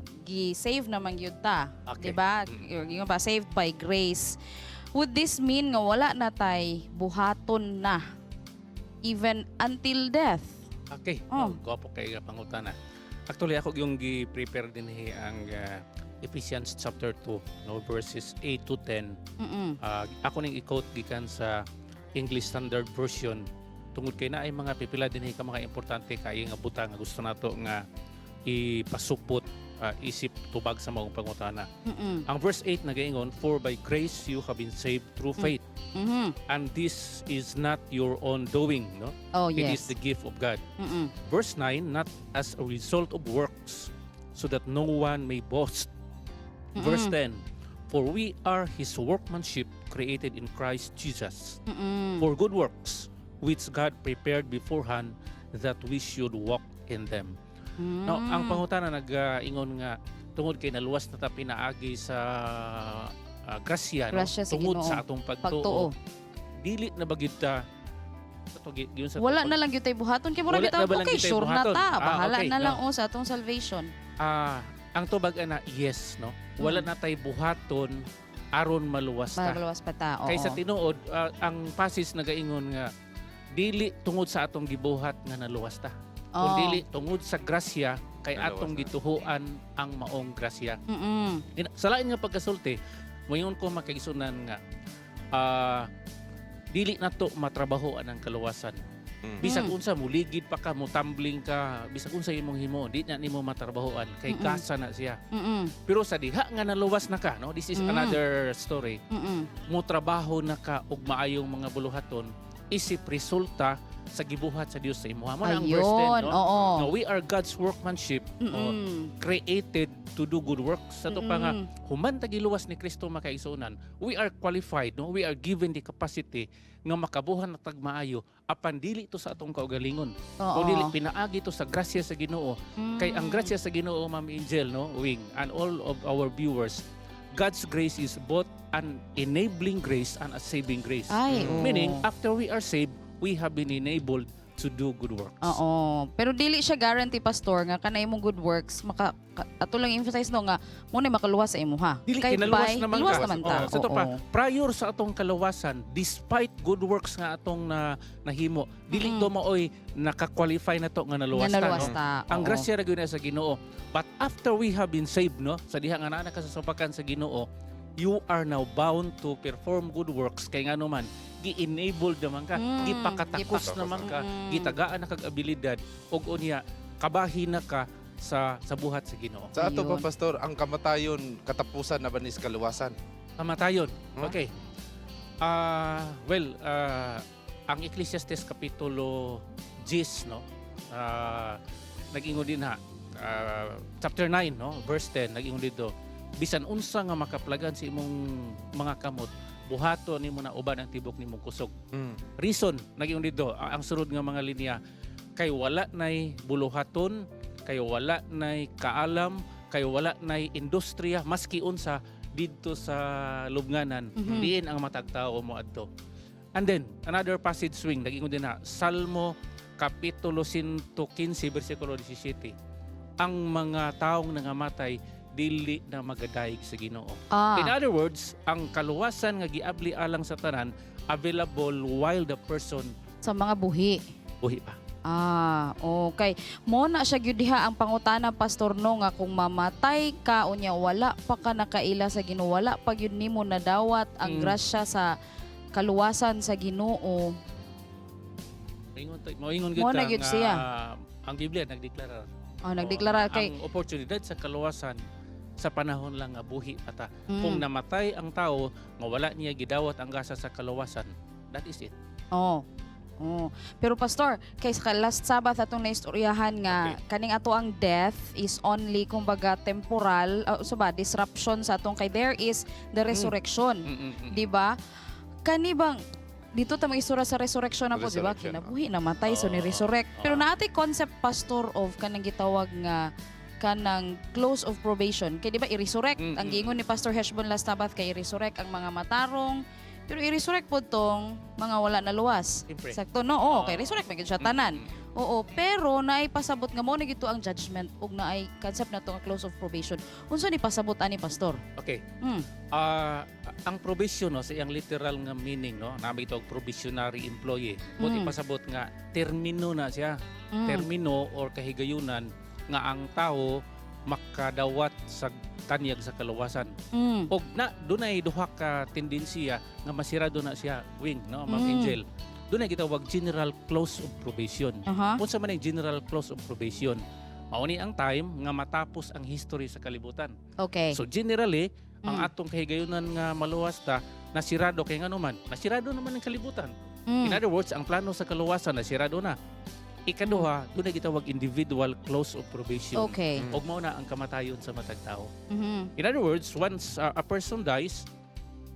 save naman gyud ta, di ba? Ingon pa, saved by grace. Would this mean nga wala na tay buhaton na even until death? Okay. Oh. Oh. Gwapo kay nga pangutana. Actually, ako yung gi-prepare din ang Ephesians chapter 2, no, verses 8 to 10. Ako ning i-quote gikan sa English Standard Version tungod kay naay mga pipila dinhi ka mga importante kaayo nga butang nga gusto nato nga ipasupot isip tubag sa maong pangutana. Ang verse 8 nagaingon, "For by grace you have been saved through faith. And this is not your own doing," no? "It is the gift of God." Verse 9, "Not as a result of works, so that no one may boast." Verse 10, "For we are His workmanship created in Christ Jesus for good works, which God prepared beforehand that we should walk in them." Now, ang pangutana nag-ingon nga tungod kay naluwas na ta pinaagi sa grasya, no? Grasya sa Tungod Ginoo. sa atong pagtuo. Pagtuo. Dili na ba gyud ta ato giyon sa Wala na lang gyud tay buhaton kay mura Wala bitaw na ba lang okay gyud tay sure na buhaton? ta, Ah, bahala okay, na lang no. oh sa atong salvation. Ang tubag ana, yes, no. Wala na tay buhaton aron maluwas ta. Maluwas pa ta. Oo. Kay sa tinuod, ang passage nagaingon nga dili tungod sa atong gibuhat nga naluwas ta. Oo. Kung dili tungod sa grasya kay Naluwas atong na. gituhuan ang maong grasya. Sa lain nga pagkasulti, moingon ko, makaigsunan, nga dili na to matrabahoan ang kaluwasan. Bisag unsa muligid pa ka, mutambling ka, bisag unsa imong himo, di na nimo matrabahoan kay gasa na siya. Pero sa diha nga naluwas na ka, no? This is another story. Mo trabaho na ka og maayong mga buluhaton isip resulta sa gibuhat sa Dios sa imuha. Mo na ang verse 10, Ayun, no? oo. No, we are God's workmanship, no, created to do good works. Sa to pa nga human ta giluwas ni Kristo, makaigsuonan, we are qualified, no? We are given the capacity nga makabuhat na tag maayo apan dili to sa atong kaugalingon. Oo. O dili pinaagi to sa grasya sa Ginoo. Kay ang grasya sa Ginoo, Ma'am Angel, no, Wing, and all of our viewers, God's grace is both an enabling grace and a saving grace. Ay, oo. Meaning, after we are saved, we have been enabled to do good works. Oo. Pero dili siya guarantee, pastor, nga kanay imong good works maka ato lang emphasize, no, nga mo na makaluwas sa imuha. Dili Kay kinaluwas by- naman luwas ka. naman ta. Oo, sa to Oo. pa, prior sa atong kaluwasan, despite good works nga atong na nahimo, dili to maoy naka-qualify na to nga naluwas Nga ta, naluwas no? ta, Ang oo. grasya ra gyud na sa Ginoo. But after we have been saved, no, sa diha nga naa na ka sa sapakan sa Ginoo, you are now bound to perform good works kay ngano man gi-enable naman ka, gipakatakos naman ka, gitagaan na kag abilidad ug unya kabahin na ka sa buhat sa Ginoo. Sa ato pa, Pastor, ang kamatayon, katapusan na ba ni sa kaluwasan? Kamatayon. Okay. Well, ang Ecclesiastes kapitulo 10, no? Nag-ingon din ha. Chapter 9, no? Verse 10, nag-ingon dito. "Bisan unsa nga makaplagan sa imong mga kamot, buhato nimo na uban ang tibok nimong kusog." Reason, nag-ingon dito, ang sunod nga mga linya, kay wala nay buluhaton, kay wala nay kaalam, kay wala nay industriya, maski unsa didto sa lubnganan, diin ang matag tao mo adto. And then, another passage, Swing, nag-ingon din na, Salmo Kapitulo 115, versikulo 17. Ang mga taong nangamatay, dili na magadayeg sa Ginoo. In other words, ang kaluwasan nga giabli alang sa tanan, available while the person sa mga buhi. Buhi pa. Ah, okay. Mo na siya gyud diha ang pangutana, pastor, no, nga kung mamatay ka unya wala pa ka nakaila sa Ginoo, wala pa gyud nimo nadawat ang grasya sa kaluwasan sa Ginoo. Moingon gyud Mo na ta gyud nga siya. ang Biblia nagdeklara. Oh, nagdeklara Oo, kay ang oportunidad sa kaluwasan sa panahon lang nga buhi pa ta. Kung namatay ang tao nga wala niya gidawat ang gasa sa kaluwasan, that is it. Oh. Oh. Pero pastor, kay sa last Sabbath atong naistoryahan nga kaning ato ang death is only kumbaga temporal, so ba disruption sa atong kay there is the resurrection. Di ba? Kani bang dito ta mag-istorya sa resurrection na po, di ba? Resurrection, Kinabuhi, namatay, so ni-resurrect. Pero naatay concept, pastor, of kanang gitawag nga kanang close of probation. Kay di ba i-resurrect ang giingon ni Pastor Heshbon last Sabbath kay i-resurrect ang mga matarong, pero i-resurrect po tong mga wala na luwas. Siyempre. Sakto, no? Oo, kay resurrect man gyud siya tanan. Oo, pero naay pasabot nga mo na gito ang judgment ug naay concept na to nga close of probation. Unsa ni pasabot ani, pastor? Okay. Ang probation, no, sa iyang literal nga meaning, no, nami ito probationary employee. But ipasabot nga termino na siya. Termino or kahigayunan nga ang tao makadawat sa tanyag sa kaluwasan. Og na dunay duha ka tendensiya nga masirado na siya wing, no, Ma'am Angel. Dunay gitawag general close of probation. Unsa man ang general close of probation? Mao ni ang time nga matapos ang history sa kalibutan. So generally, ang atong kahigayunan nga maluwas ta nasirado kay ngano man, nasirado naman ang kalibutan. In other words, ang plano sa kaluwasan nasirado na. Ikaduha, doon na gitawag individual close of probation. Og mao na ang kamatayon sa matag tao. In other words, once a person dies,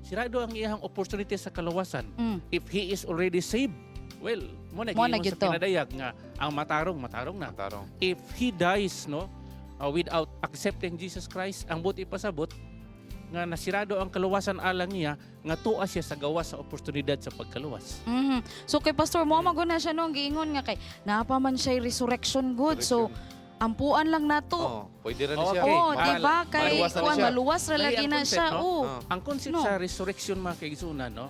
sirado ang iyang opportunity sa kaluwasan. If he is already saved, well, mo na Mo na giingon gyud sa to. pinadayag nga ang matarong, matarong na. Matarong. If he dies, no, without accepting Jesus Christ, ang buot ipasabot nga nasirado ang kaluwasan alang niya nga tuwa siya sa gawas sa oportunidad sa pagkaluwas. So kay Pastor mo na siya no, ang giingon nga kay naa pa man siya resurrection good. So ampuan lang nato. Oh, pwede ra ni siya. Oh, di ba kay Maluwas na ni kuan siya. maluwas ra Lahi lagi ang na concept, siya. no? Oh. Ang concept No. sa resurrection, mga kaigsunan, no?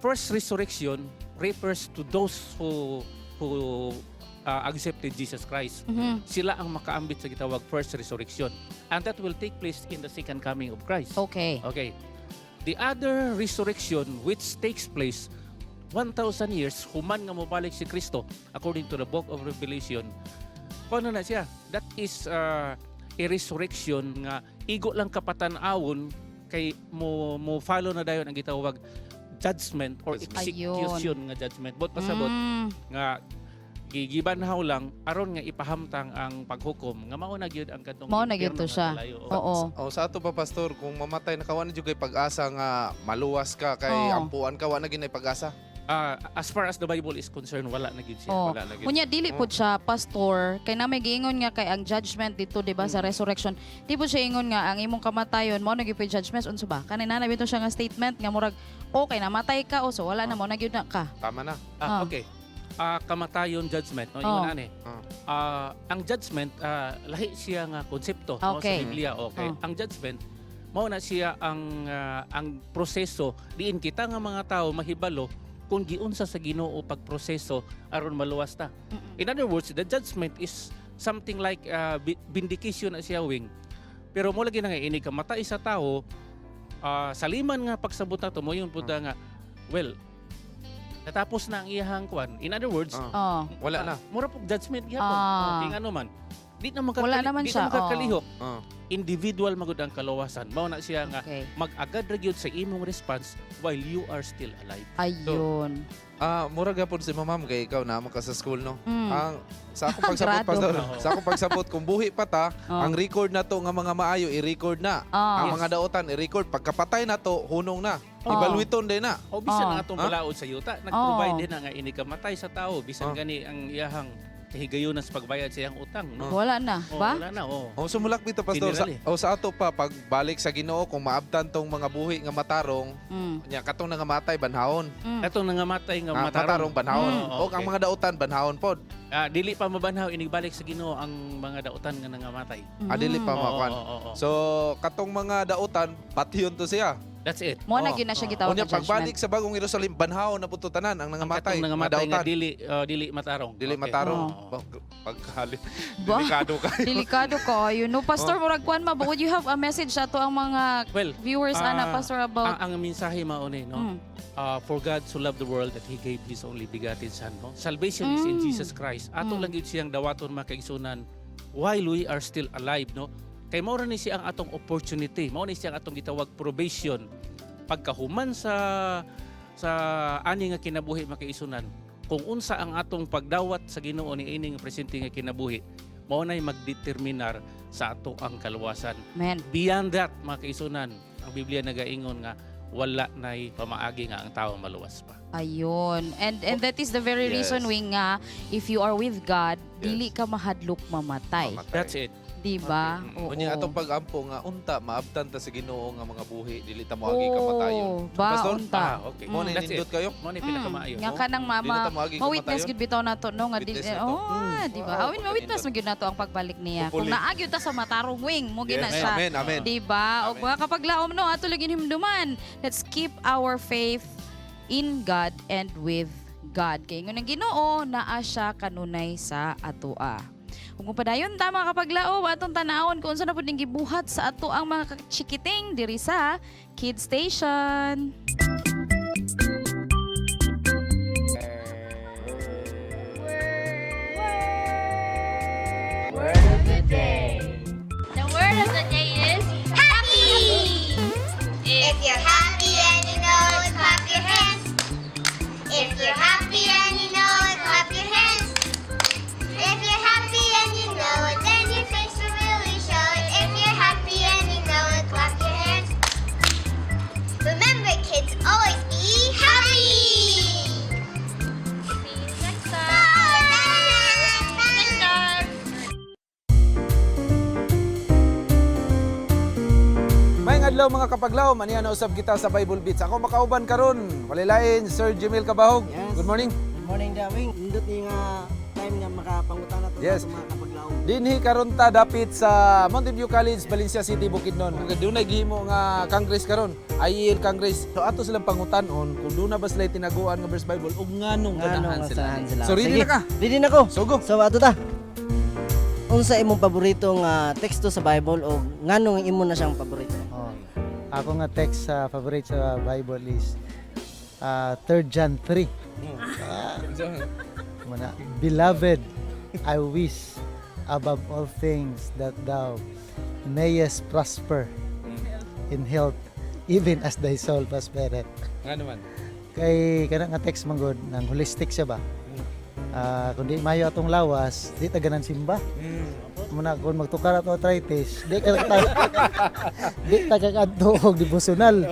First resurrection refers to those who accepted Jesus Christ. Sila ang makaambit sa gitawag first resurrection. And that will take place in the second coming of Christ. Okay. The other resurrection which takes place 1,000 years human nga mobalik si Kristo according to the book of Revelation. Kuno na siya. That is a resurrection nga igo lang kapatan-awon kay mo follow na dayon ang gitawag judgment or execution nga judgment. But pasabot nga gigibanhaw lang aron nga ipahamtang ang paghukom nga mao na gyud ang kadtong Mao na gyud impyerno to nga siya. kalayo. Oo. Oh, sa ato pa, Pastor, kung mamatay na ka, wa na jud kay pag-asa nga maluwas ka kay ampuan ka, wa na gyud pag-asa. As far as the Bible is concerned, wala na gyud siya. Wala na gyud. Unya dili pud siya, Pastor, kay na may giingon nga kay ang judgment dito, di ba, sa resurrection. Di po siya ingon nga ang imong kamatayon mao na gyud po'y judgment unsa ba? Kanina na bitaw siya nga statement nga murag okay namatay ka o so wala na mo na gyud na ka. Tama na. Okay. Kamatayon judgment, no, ingon ani. Ang judgment, lahi siya nga konsepto, no, sa Biblia, okay. Ang judgment mao na siya ang proseso diin kita nga mga tao mahibalo kung giunsa sa Ginoo pagproseso aron maluwas ta. In other words, the judgment is something like vindication na siya wing. Pero mo lagi na nga ini kamatay sa tao, saliman nga pagsabot nato mo yung pud nga, well, natapos na ang iyahang kwan. In other words, Wala na. Mura po judgment gihapon. Oh, tingnan man. Di na Wala naman di siya, na makakalihok. Individual magud ang kaluwasan. Mao na siya nga mag-agad ra gyud sa imong response while you are still alive. Ayun. Mura gapon si ma'am kay ikaw na ka sa school, no. Ang sa akong pagsabot, Grado. Pastor, sa akong pagsabot kung buhi pa ta, ang record na to nga mga maayo i-record na. Ang mga dautan i-record, pagkapatay na to, hunong na. Evaluaton din na. O bisan Oh. ang atong Ha? balaod sa yuta, nag-provide din na nga ini kamatay sa tao bisan gani ang iyahang kahigayunan sa pagbayad sa iyang utang, no? Wala na, Oh, ba? wala na, oh. Oh, sumulak dito, Pastor, sa, Generally. oh, sa ato pa pagbalik sa Ginoo kung maabtan tong mga buhi nga matarong, nya katong nangamatay banhawon. Katong nangamatay nga matarong. Matarong banhawon. Oo, Og ang mga dautan banhawon pod. Dili pa mabanhaw inigbalik sa Ginoo ang mga dautan nga nangamatay. Ah, dili pa Oo, makuan. oo. So katong mga dautan patyon to siya. That's it. Mo na gyud na siya gitawag Unya nga judgment. pagbalik sa bagong Jerusalem banhawon na pud to tanan ang nangamatay, Katong mga nangamatay nga dautan. dili matarong. Dili matarong. Pagkali. Ba? Delikado kayo. Delikado kayo. No, Pastor, murag kuan ma, but would you have a message ato ang mga Well, viewers ana, Pastor, about ang mensahe mao ni, no? For God so loved the world that he gave his only begotten son, no? Salvation is in Jesus Christ. Ato lang gyud siyang dawaton, mga kaigsunan, while we are still alive, no? Kay mao ra ni siya ang atong opportunity, mao ni siya ang atong gitawag probation. Pagkahuman sa ani nga kinabuhi, mga kaigsunan, kung unsa ang atong pagdawat sa Ginoo ni ini nga presente nga kinabuhi, mao nay magdeterminar sa ato ang kaluwasan. Amen. Beyond that, mga kaigsunan, ang Biblia nagaingon nga wala nay pamaagi nga ang tao maluwas pa. Ayun. And that is the very reason we nga if you are with God, dili ka mahadlok mamatay. That's it. Di Di ba? Oo. Unya atong pag-ampo nga unta maabtan ta sa Ginoo nga mga buhi dili ta moagi kamatayon. Ba, Pastor? unta. Ah, okay. Mo na That's nindot it. kayo. Mo ni pinakamaayo. Nga kanang Dili mama, ta moagi ma-witness kamatayon. gud bitaw nato no nga dili. Witness nato. Oh, di ba? Wow, Awin ma-witness man gyud nato ang pagbalik niya. Kung Hopefully. naagyo ta sa matarong wing, mo gina Yes. siya. Amen, amen. Di ba? Og mga kapaglaom no, ato lagi himduman. Let's keep our faith in God and with God. Kay ingon ang Ginoo, naa siya kanunay sa atoa. Ug kung padayon ta mga kapaglaom, atong tanawon kung unsa na pud ning gibuhat sa ato ang mga kachikiting diri sa Kids Station. Word of the day. The word of the day is happy! If you're happy and you know it, clap your hands. If you're happy and you know it, clap your hands. If you're happy and you know it, then your face will really show it. If you're happy and you know it, clap your hands. Remember, kids, always be happy! See you next time! Bye! Next time! Maayong adlaw mga kapaglaom, aniya na usab kita sa Bible Beats. Ako makauban karon, walilain Sir Jimil Kabahog. Good morning. Good morning, Dawing. Nindot ni nga time nga makapangutan nato sa mga kapaglaom. Dinhi karon ta dapit sa Mountain View College, Valencia City, Bukidnon. Dunay gihimo nga Congress karon, IEL Congress. So ato silang pangutanon kung duna ba sila tinaguan nga verse Bible ug nganong ganahan Nganong sila. ganahan sila. So ready Sige. na ka? Ready na ko. So go. So ato ta. Unsa imong paborito nga teksto sa Bible o nganong imo na siyang paborito? Oh. Ako nga text sa favorite sa Bible is 3 John 3. Ah, muna, "Beloved, I wish above all things that thou mayest prosper in health, even as thy soul prospereth." Nga naman. Kay kana nga text man gud nang holistic siya ba? Ah, kung di mayo atong lawas, di ta ganan simba. Muna kung magtukar ato arthritis, di ka di ta kakadto og devotional.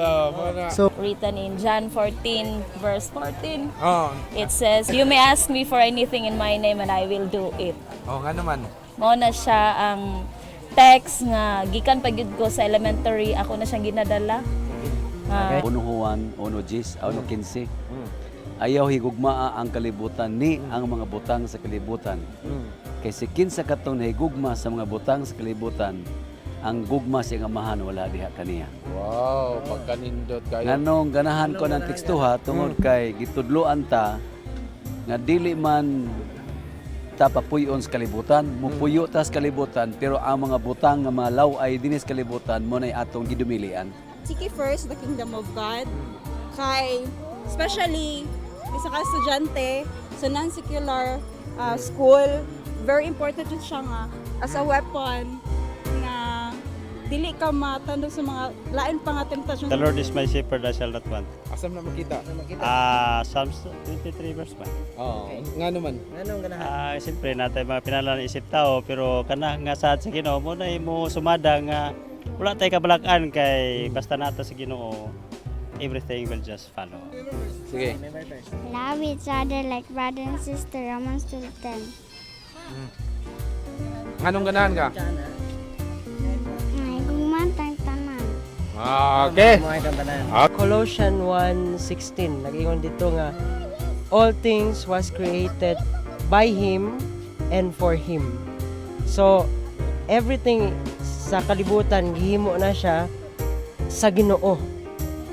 So Written in John 14, verse 14. Oh. It says, "You may ask me for anything in my name and I will do it." Oh, nga naman. Mao na siya ang text nga gikan pa gyud ko sa elementary, ako na siyang ginadala. Ah, 1 Juan 1:10, 1:15. Ayaw higugmaa ang kalibutan ni ang mga butang sa kalibutan. Kay si kinsa katong nahigugma sa mga butang sa kalibutan, ang gugma sa iyang amahan wala diha kaniya. Wow, pagkanindot kayo. Nganong ganahan ko ng tekstuha tungod kay gitudloan ta nga dili man ta papuyon sa kalibutan, mupuyo ta sa kalibutan, pero ang mga butang nga malaw ay dinis kalibutan mo nay atong gidumilian. Seek ye first the kingdom of God. Kay, especially, isa ka estudyante sa non-secular school, very important yun siya nga as a weapon na dili ka matandog sa mga lain pa nga temptasyon. The Lord is my shepherd, I shall not want. Asam na makita? Ah, Psalms 23 verse 1. Oh, nga naman. Nganong ganahan? Ah, siyempre natay mga pinalan isip tao pero kana nga saad sa Ginoo mo na imo sumada nga wala tay kabalakan kay basta nata sa Ginoo, everything will just follow. Sige. Love each other like brother and sister. Romans 12:10. Nganong ganahan ka? Ay, gumantang tanan. Okay. Colossians 1:16 nag-ingon dito nga all things was created by him and for him. So everything sa kalibutan gihimo na siya sa Ginoo.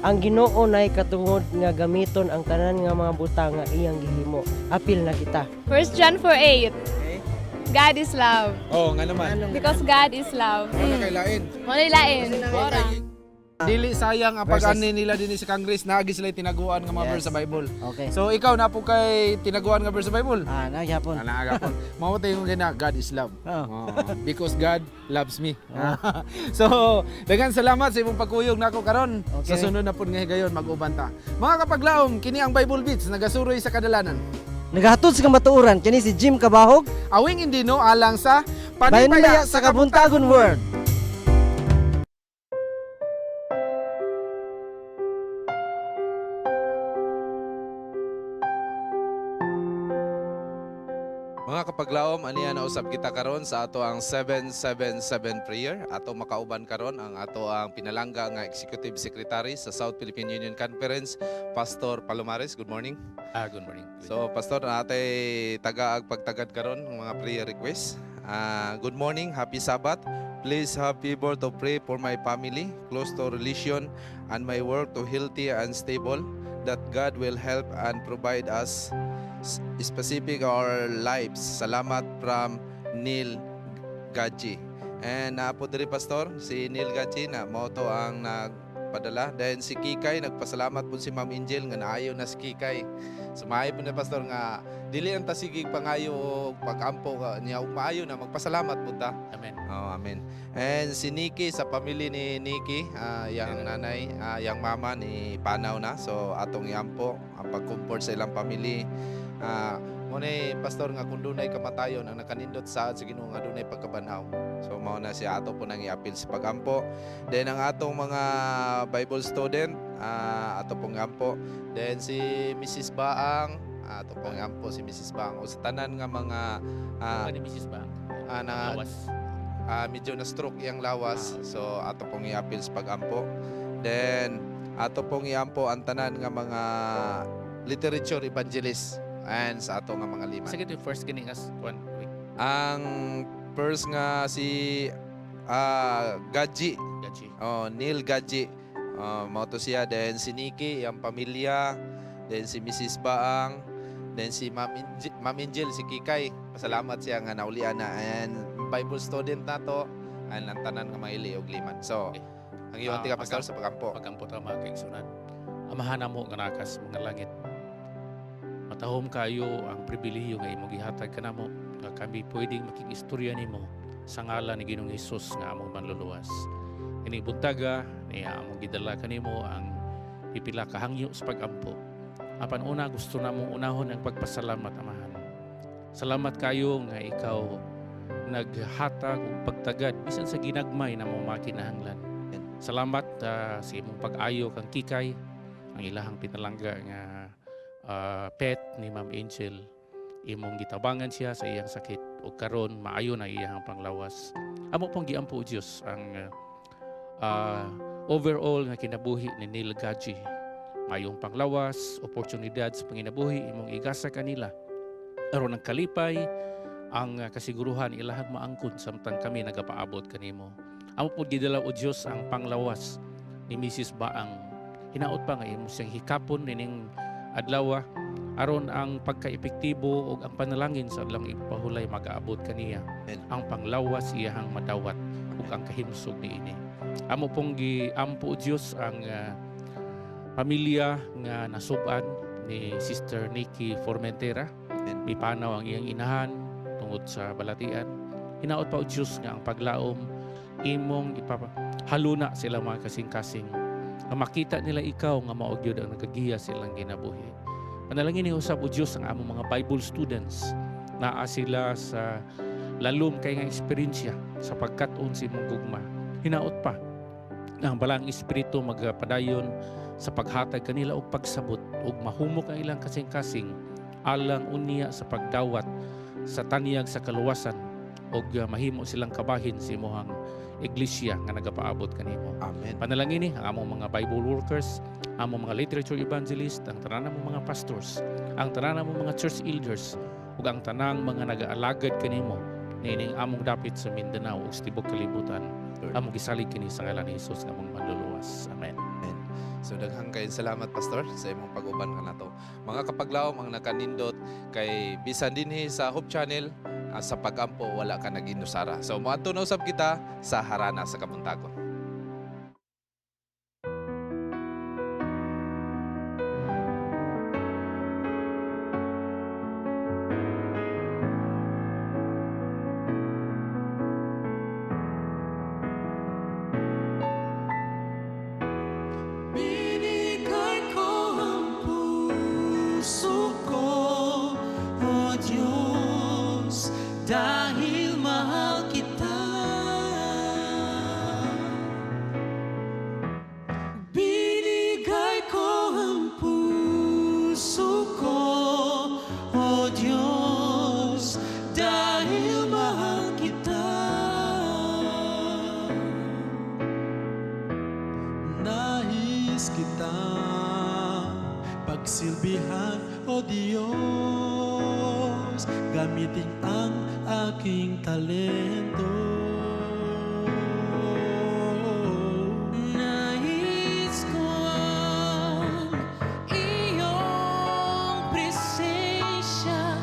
Ang Ginoo nay katungod nga gamiton ang tanan nga mga butang nga iyang gihimo. Apil na kita. 1 John 4:8. God is love. Oh, nga naman. Because God is love. Wala kay lain. Wala lain. Ora. Dili sayang ang Verses. pag-ani nila dinhi sa Congress, naagi sila tinaguan nga mga verse sa Bible. Okay. So ikaw na po kay tinaguan nga verse sa Bible? Ah, nagyapon. Ah, nagyapon. Mao tayo yung gina, God is love. Oh, because God loves me. So, daghan salamat sa imong pagkuyog nako karon. Okay. Sa sunod na pud nga higayon mag-uban ta. Mga kapaglaom, kini ang Bible Beats nagasuroy sa kadalanan. Nagahatod sa kamatuoran kini si Jim Kabahog. Awing Indino alang sa Panimbaya sa Kabuntagon World. Mga kapaglaom, aniya na usab kita karon sa ato ang 777 prayer. Ato makauban karon ang ato ang pinalangga nga Executive Secretary sa South Philippine Union Conference, Pastor Palomares. Good morning. Good morning. So, Pastor, natay tagaag pagtagad karon ng mga prayer request. Good morning, happy Sabbath. Please have people to pray for my family, close to relation, and my work to healthy and stable, that God will help and provide us specific our lives. Salamat from Neil Gaji. And naa po diri, Pastor, si Neil Gaji na mao to ang nagpadala. Then si Kikay, nagpasalamat po si Ma'am Angel nga naayo na si Kikay. So maayo po na, Pastor, nga dili ang tasigig pangayo o pagampo ka niya ug maayo na magpasalamat po ta. Amen. Oh, amen. And si Nikki, sa pamilya ni Nikki, yang nanay, yang mama ni panaw na. So atong iampo ang pag-comfort sa ilang pamilya. Mo ni, Pastor, nga kung dunay kamatayon ang nakanindot sa Ginoo nga dunay pagkabanhaw. So mao na siya ato po nang iapil sa pagampo. Then ang atong mga Bible student, ato pong ampo. Then si Mrs. Baang, ato pong ampo si Mrs. Baang o sa tanan nga mga ni Mrs. Baang. Na Lawas. Medyo na stroke iyang lawas. So ato pong iapil sa pagampo. Then ato pong iampo ang tanan nga mga literature evangelist and sa ato nga mga lima. Sige, yung first kining as one week. Ang first nga si Gaji. Gaji. Oh, Neil Gaji. Mao to siya. Then si Nikki, iyang pamilya. Then si Mrs. Baang. Then si Ma'am Ma'am Angel, si Kikay. Pasalamat siya nga naulian na. And Bible student na to. And ang tanan nga mga ili og liman. So, ang iyon tika, Pastor, sa pagampo. Pagampo ta, mga kaigsunan. Amahan namo nga nakas mga langit. Matahom kayo ang pribilehiyo nga imong gihatag kanamo nga kami pwedeng makig-istorya nimo sa ngalan ni Ginoong Hesus nga among manluluwas. Ini buntaga ni among gidala kanimo ang pipila ka hangyo sa pagampo. Apan una gusto namong unahon ang pagpasalamat, Amahan. Salamat kayo nga ikaw naghatag og pagtagad bisan sa ginagmay na mong makinahanglan. Salamat sa imong pag-ayo kang Kikay, ang ilahang pinalangga nga pet ni Ma'am Angel. Imong gitabangan siya sa iyang sakit ug karon maayo na iyang panglawas. Amo pong giampo, Dios, ang overall nga kinabuhi ni Neil Gaji. Mayong panglawas, oportunidad sa panginabuhi imong igasa kanila. Aron ang kalipay, ang kasiguruhan ilahang maangkon samtang kami nagapaabot kanimo. Amo po gidala o Dios ang panglawas ni Mrs. Baang. Hinaot pa nga imo siyang hikapon nining adlaw aron ang pagkaepektibo ug ang panalangin sa adlawng ipahulay magaabot kaniya. Ang panglawas iyahang madawat ug ang kahimsog niini. Amo pong giampo o Dios ang pamilya nga nasub-an ni Sister Nikki Formentera. Mipanaw ang iyang inahan tungod sa balatian. Hinaot pa o Dios nga ang paglaom imong ipahaluna sila mga kasing-kasing nga makita nila ikaw nga mao gyud ang nagagiya silang kinabuhi. Panalangin ni usab o Dios ang among mga Bible students. Naa sila sa lalom kay nga eksperyensya sa pagkat-on sa imong gugma. Hinaot pa ang balang espiritu magapadayon sa paghatag kanila og pagsabot ug mahumok ang ilang kasing-kasing alang unya sa pagdawat sa tanyag sa kaluwasan ug mahimo silang kabahin sa imong iglesia nga nagapaabot kanimo. Amen. Panalangin ni ang among mga Bible workers, among mga literature evangelist, ang tanan namong mga pastors, ang tanan namong mga church elders ug ang tanang mga nagaalagad kanimo niining among dapit sa Mindanao ug sa tibuok kalibutan. Among gisalig kini sa ngalan ni Hesus nga among manluluwas. Amen. Amen. So daghang kayong salamat, Pastor, sa imong pag-uban kanato. Mga kapaglaom, ang nakanindot kay bisan dinhi sa Hope Channel, sa pagampo wala ka nag-inusara. So moadto na usab kita sa harana sa kabuntagon. Binigay ko ang puso ko, O Diyos, dahil mahal kita. Nais kitang pagsilbihan, O Diyos. Gamitin ang aking talento. Nais ko ang iyong presensya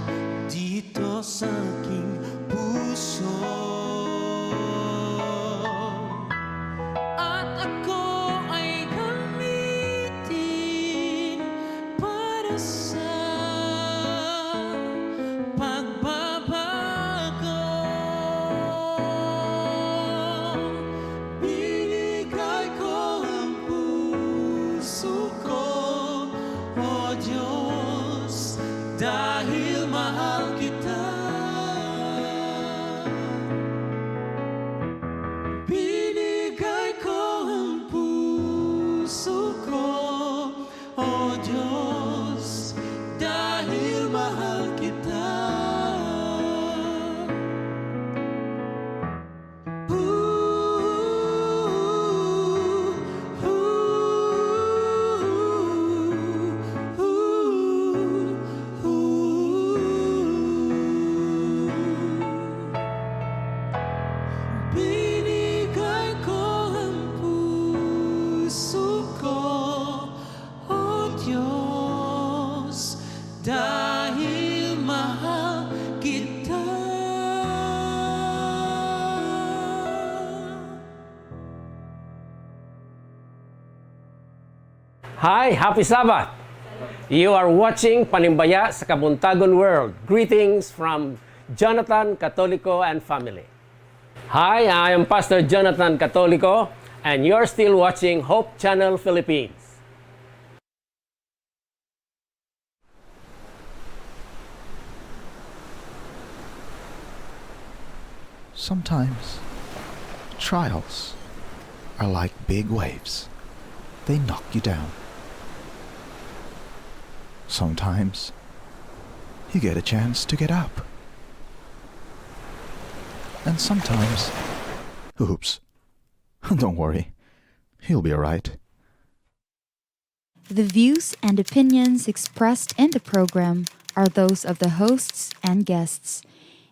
dito sa aking puso. At ako ay gamitin para sa pagbabago. Binigay ko ang puso ko, O Diyos, dahil mahal kita. Binigay ko ang puso ko, O Diyos, dahil mahal kita. Ooh, ooh, ooh, ooh. Binigay ko ang puso ko, O Diyos, dahil mahal kita. Hi, happy Sabbath! You are watching Panimbaya sa Kabuntagon World. Greetings from Jonathan Catolico and family. Hi, I am Pastor Jonathan Catolico, and you're still watching Hope Channel Philippines. Sometimes trials are like big waves, they knock you down. Sometimes you get a chance to get up. And sometimes, oops, don't worry, you'll be alright. The views and opinions expressed in the program are those of the hosts and guests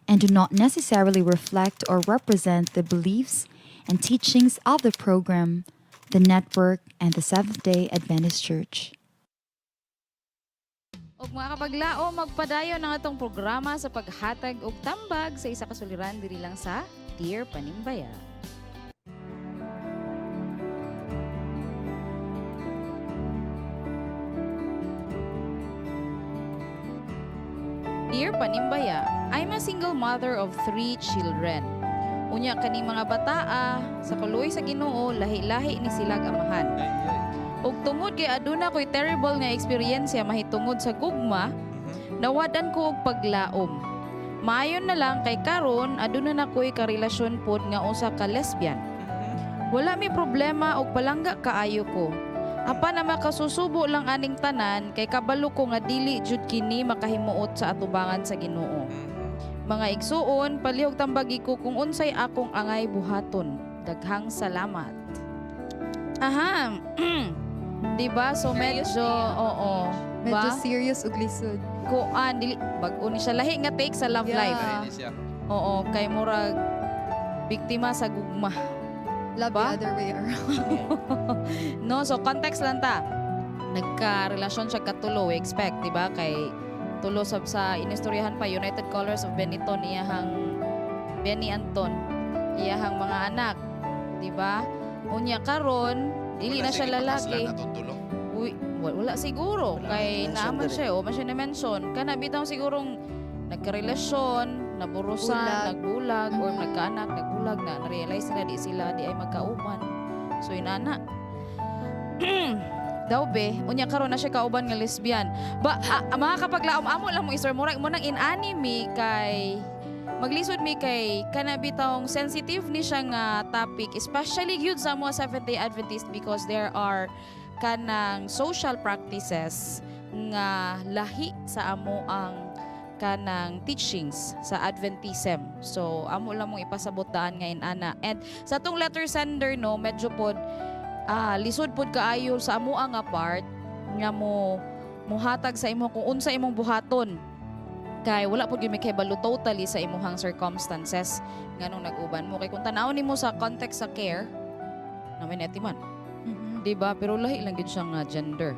and do not necessarily reflect or represent the beliefs and teachings of the program, the network, and the Seventh day Adventist Church. Ug mga kapaglao, magpadayon ang atong programa sa paghatag og tambag sa isa ka suliran diri lang sa Dear Panimbaya. Dear Panimbaya, I'm a single mother of three children. Unya kaning mga bataa sa kaluoy sa Ginoo, lahi-lahi ni silag amahan. Ug tungod kay aduna ko'y terrible nga eksperyensya mahitungod sa gugma, nawadan ko og paglaom. Maayon na lang kay karon aduna na ko'y karelasyon pod nga usa ka lesbian. Wala mi problema og palangga kaayo ko. Apan na makasusubo lang aning tanan kay kabalo ko nga dili jud kini makahimuot sa atubangan sa Ginoo. Mga igsuon, palihog tambagi ko kung unsay akong angay buhaton. Daghang salamat. Aha. Di ba? So Serious medyo niya. oo. Medyo Ba? serious ug lisod. Kuan dili bag-o ni siya lahi nga take sa love life. Lahi ni siya. Oo, kay murag biktima sa gugma. Love Ba? the other way around. No, so context lang ta. Nagka-relasyon siya katulo, we expect, di ba? Kay tulo sab sa inistoryahan pa United Colors of Benetton iyahang Benny Anton, iyahang mga anak, di ba? Unya karon, dili na Wala siya siya lalaki. gipakaslan atong tulo. Uy, wala siguro Wala kay mention naaman diri. siya, o man siya na-mention. Kana bitaw sigurong nagkarelasyon, naburusan, Bulag. Nagbulag, or nagkaanak, nagbulag na, na-realize nila di sila di ay magkauban. So inana. Daw be, unya karon na siya kauban nga lesbian. Ba mga kapaglaom amo lang mo istorya murag mo nang inani mi kay maglisod mi kay kana bitawng sensitive ni siya nga topic, especially gyud sa mga Seventh Day Adventist, because there are kanang social practices nga lahi sa amo ang kanang teachings sa Adventism. So amo lang mong ipasabot daan ngayon ana. And sa atong letter sender, no, medyo pod Lisod pud kaayo sa amoa nga part nga mo muhatag sa imo kung unsa imong buhaton. Kay wala pud gyud may kahibalo totally sa imuhang circumstances nganong nag-uban mo. Kay kung tan-awon nimo sa context sa care, namin etiman. Di ba? Pero lahi lang gyud siya nga gender.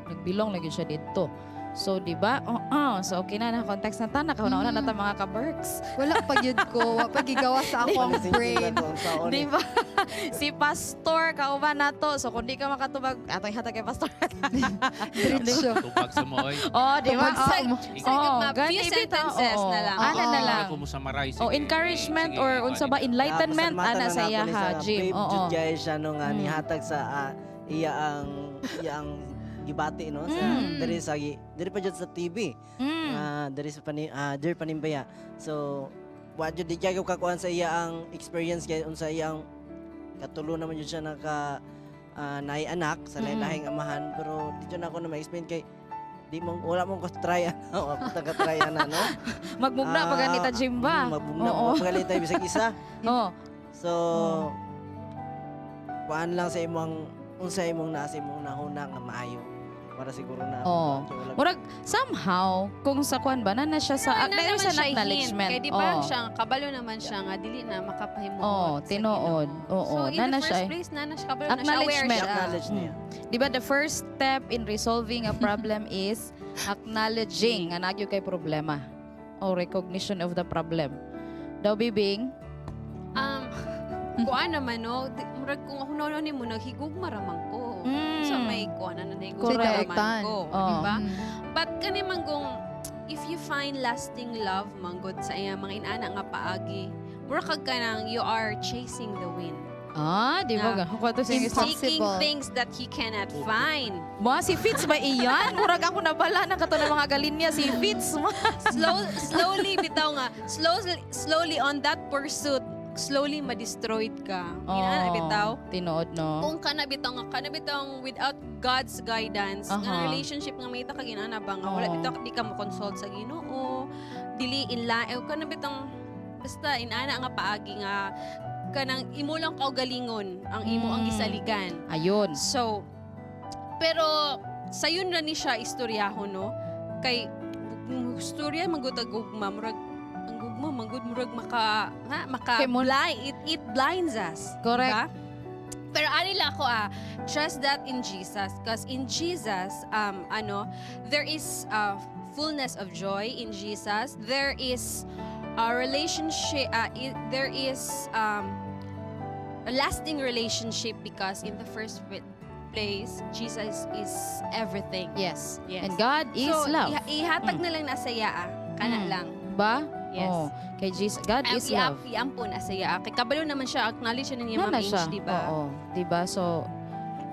Nagbilong lang gyud siya didto. So, di ba? Oo. So, okay na. Na-context na ta. Nakahuna-una na ta, mga ka-Berks. Wala pa gyud ko. Wa pa gigawa sa akong brain. Di ba? Si Pastor, kauban nato. So, kung di ka makatubag, atong ihatag kay Pastor. Diretso. Tubag sa mo, oy. Oh, di ba? Tubag sa mo. Oh, mga gani few bitaw, sentences oo. na lang. Ana na lang. Ako mo summarize. Oh, Sige, encouragement sige, or unsa ba, enlightenment Ah, ana pasalamatan sa na iya nako ni ha, sa Jim. Babe, Oo. jud kaayo siya no nga nihatag sa iya ang gibati no sa diri pa jud sa TV. Diri sa diri panimbaya. So wa jud di kaayo kakuan sa iya ang experience kay unsa iya ang katulo naman jud siya naka naay anak sa lahi-lahing amahan, pero di jud ako na ma-explain kay di mo wala mong ka-try ana, wala ka try ana no. Magmugna pa ganita, Jim ba? Magmugna pa ganita bisag isa. So kuan lang sa imong unsa imong nasa imong nahuna nga maayo para siguro na. Oh. Murag somehow kung sa kuan ba na na siya sa Pero na sa naman siya hint. acknowledgement. Kay di ba Oo. siya, kabalo naman siya nga dili na makapahimuot Oh, sa tinuod. Ginoo. Oo, So in na the na first siya eh. place, na na siya kabalo na siya, aware Acknowledgement. siya. Acknowledge niya. Di ba the first step in resolving a problem is acknowledging nga nagyo kay problema o recognition of the problem. Daw bibing? Kuan naman no, murag kung ako na mo naghigugma ra man ko. So may kuan na nahigugma ra man ko, di ba? But kani man kung if you find lasting love manggod sa iya mga inana nga paagi, mura kag kanang you are chasing the wind. Ah, di ba? Nga. Kuha to sa Seeking things that you cannot find. Mo si Fitz ba iyan? Murag ako nabala na kato ng mga galinya si Fitz. Slowly bitaw nga, slowly slowly on that pursuit, slowly ma-destroyed ka. Inana bitaw. Tinuod no. Kung kana bitaw nga kana bitaw without God's guidance, nga relationship nga may ka ginana ba nga wala bitaw di ka mo consult sa Ginoo, dili in la eh, kana bitaw basta inana nga paagi nga kanang imo lang kaugalingon ang imo ang gisaligan. Ayun. So, pero sayon na ni siya istoryahon no kay istorya manggod ang gugma, murag ang gugma manggod murag maka nga maka Kay blind, it blinds us. Correct. Diba? Pero ani lang ako trust that in Jesus, because in Jesus ano there is fullness of joy. In Jesus there is a relationship, there is a lasting relationship, because in the first place Jesus is everything. Yes. Yes. And God is So, love. Ihatag na lang na sa iya kana lang. Ba? Yes. Oh. Kay Jesus, God is love. Iampo na sa iya. Kay kabalo naman siya, acknowledge siya niya Na Ma'am na siya. Inch, di ba? Oo. Di ba? So,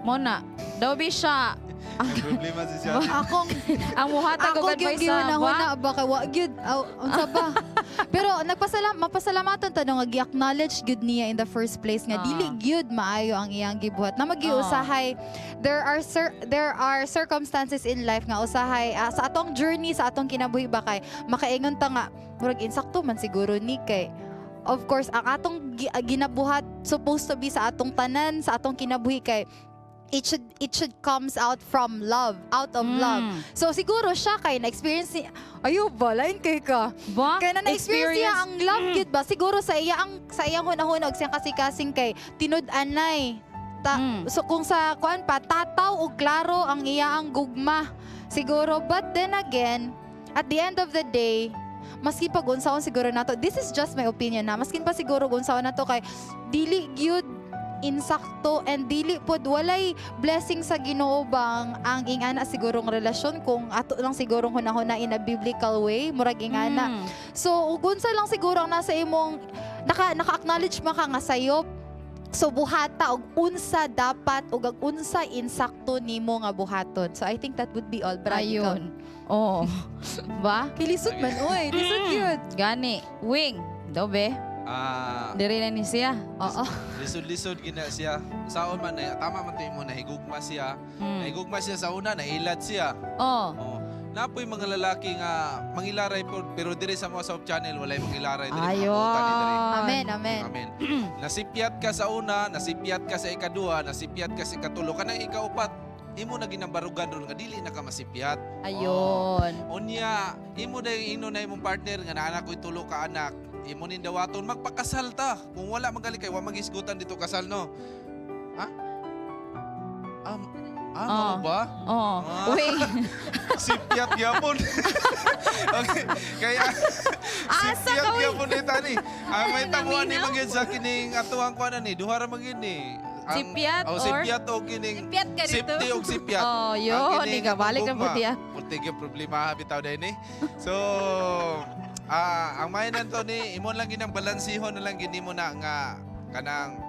mo na. Daw bi siya. Problema si siya. Akong ang muhatag ako og gyud advice sa gihuna-huna ba kay wa gyud aw, unsa ba? Pero mapasalamat ta no nga gi-acknowledge gyud niya in the first place nga dili gyud maayo ang iyang gibuhat. Na magi usahay there are circumstances in life nga usahay sa atong journey sa atong kinabuhi ba kay makaingon ta nga murag insakto man siguro ni kay of course ang atong ginabuhat supposed to be sa atong tanan sa atong kinabuhi kay it should comes out from love, out of love. So siguro siya kay na-experience niya, ayo ba, lain kay ka. Ba? Kaya na na-experience niya Experience. ang love gyud ba? Siguro sa iyang hunahuna og siyang kasing-kasing kay tinud-anay. So kung sa kuan pa tataw og klaro ang iya ang gugma. Siguro, but then again, at the end of the day, maski pag unsaon siguro nato, this is just my opinion na, maskin pa siguro unsaon nato kay dili gyud insakto and dili pod walay blessing sa Ginoo bang ang ingana sigurong relasyon kung ato lang sigurong hunahuna in a biblical way, murag ingana. So ug unsa lang siguro ang nasa imong naka-acknowledge man ka nga sayop, so buhata og unsa dapat ug ang unsa insakto nimo nga buhaton. So I think that would be all. Brad, ikaw. Ayun. Oh. Ba? Kilisod man oy, lisod yun. Gani. Wing. Daw be. Ah, Diri na ni siya. Oo. Lisod-lisod gina siya. Saon man na tama man to imo nahigugma siya. Nahigugma siya sa una, nailad siya. Oh. Oh. Napoy mga lalaki nga mangilaray po, pero diri sa mga South Channel walay mangilaray diri, mga Ayon. buta ni diri. Amen, amen. Amen. Nasipyat ka sa una, nasipyat ka sa ikaduha, nasipyat ka sa ikatulo, kanang ikaupat imo na ginabarugan ron nga dili na ka masipyat. Ayun. Oh. Unya, imo na yung ino na imong partner nga naanak ko'y tulo ka anak. Imo ning dawaton magpakasal ta. Kung wala magali kay wa magisgutan dito kasal, no. Ha? Ah, mao ba? Oo. Ah. Wait. Sipyat gyapon. Okay. Kaya Asa sipyat ka, uy? gyapon ni tani. Ang may tabuan ni Naminaw. magyud sa kining atuang kuan ni, duha ra magyud ni. Sipyat oh, or- sipyat o kining Sipyat ka dito. Sipti og sipyat. Oh, Ang yun. kining Ika, balik na gugma. po tiya. Pulti gyud problema ha bitaw dahil ni. So, ang may nanto ni imon lang ginang balansihon na lang gini mo na nga kanang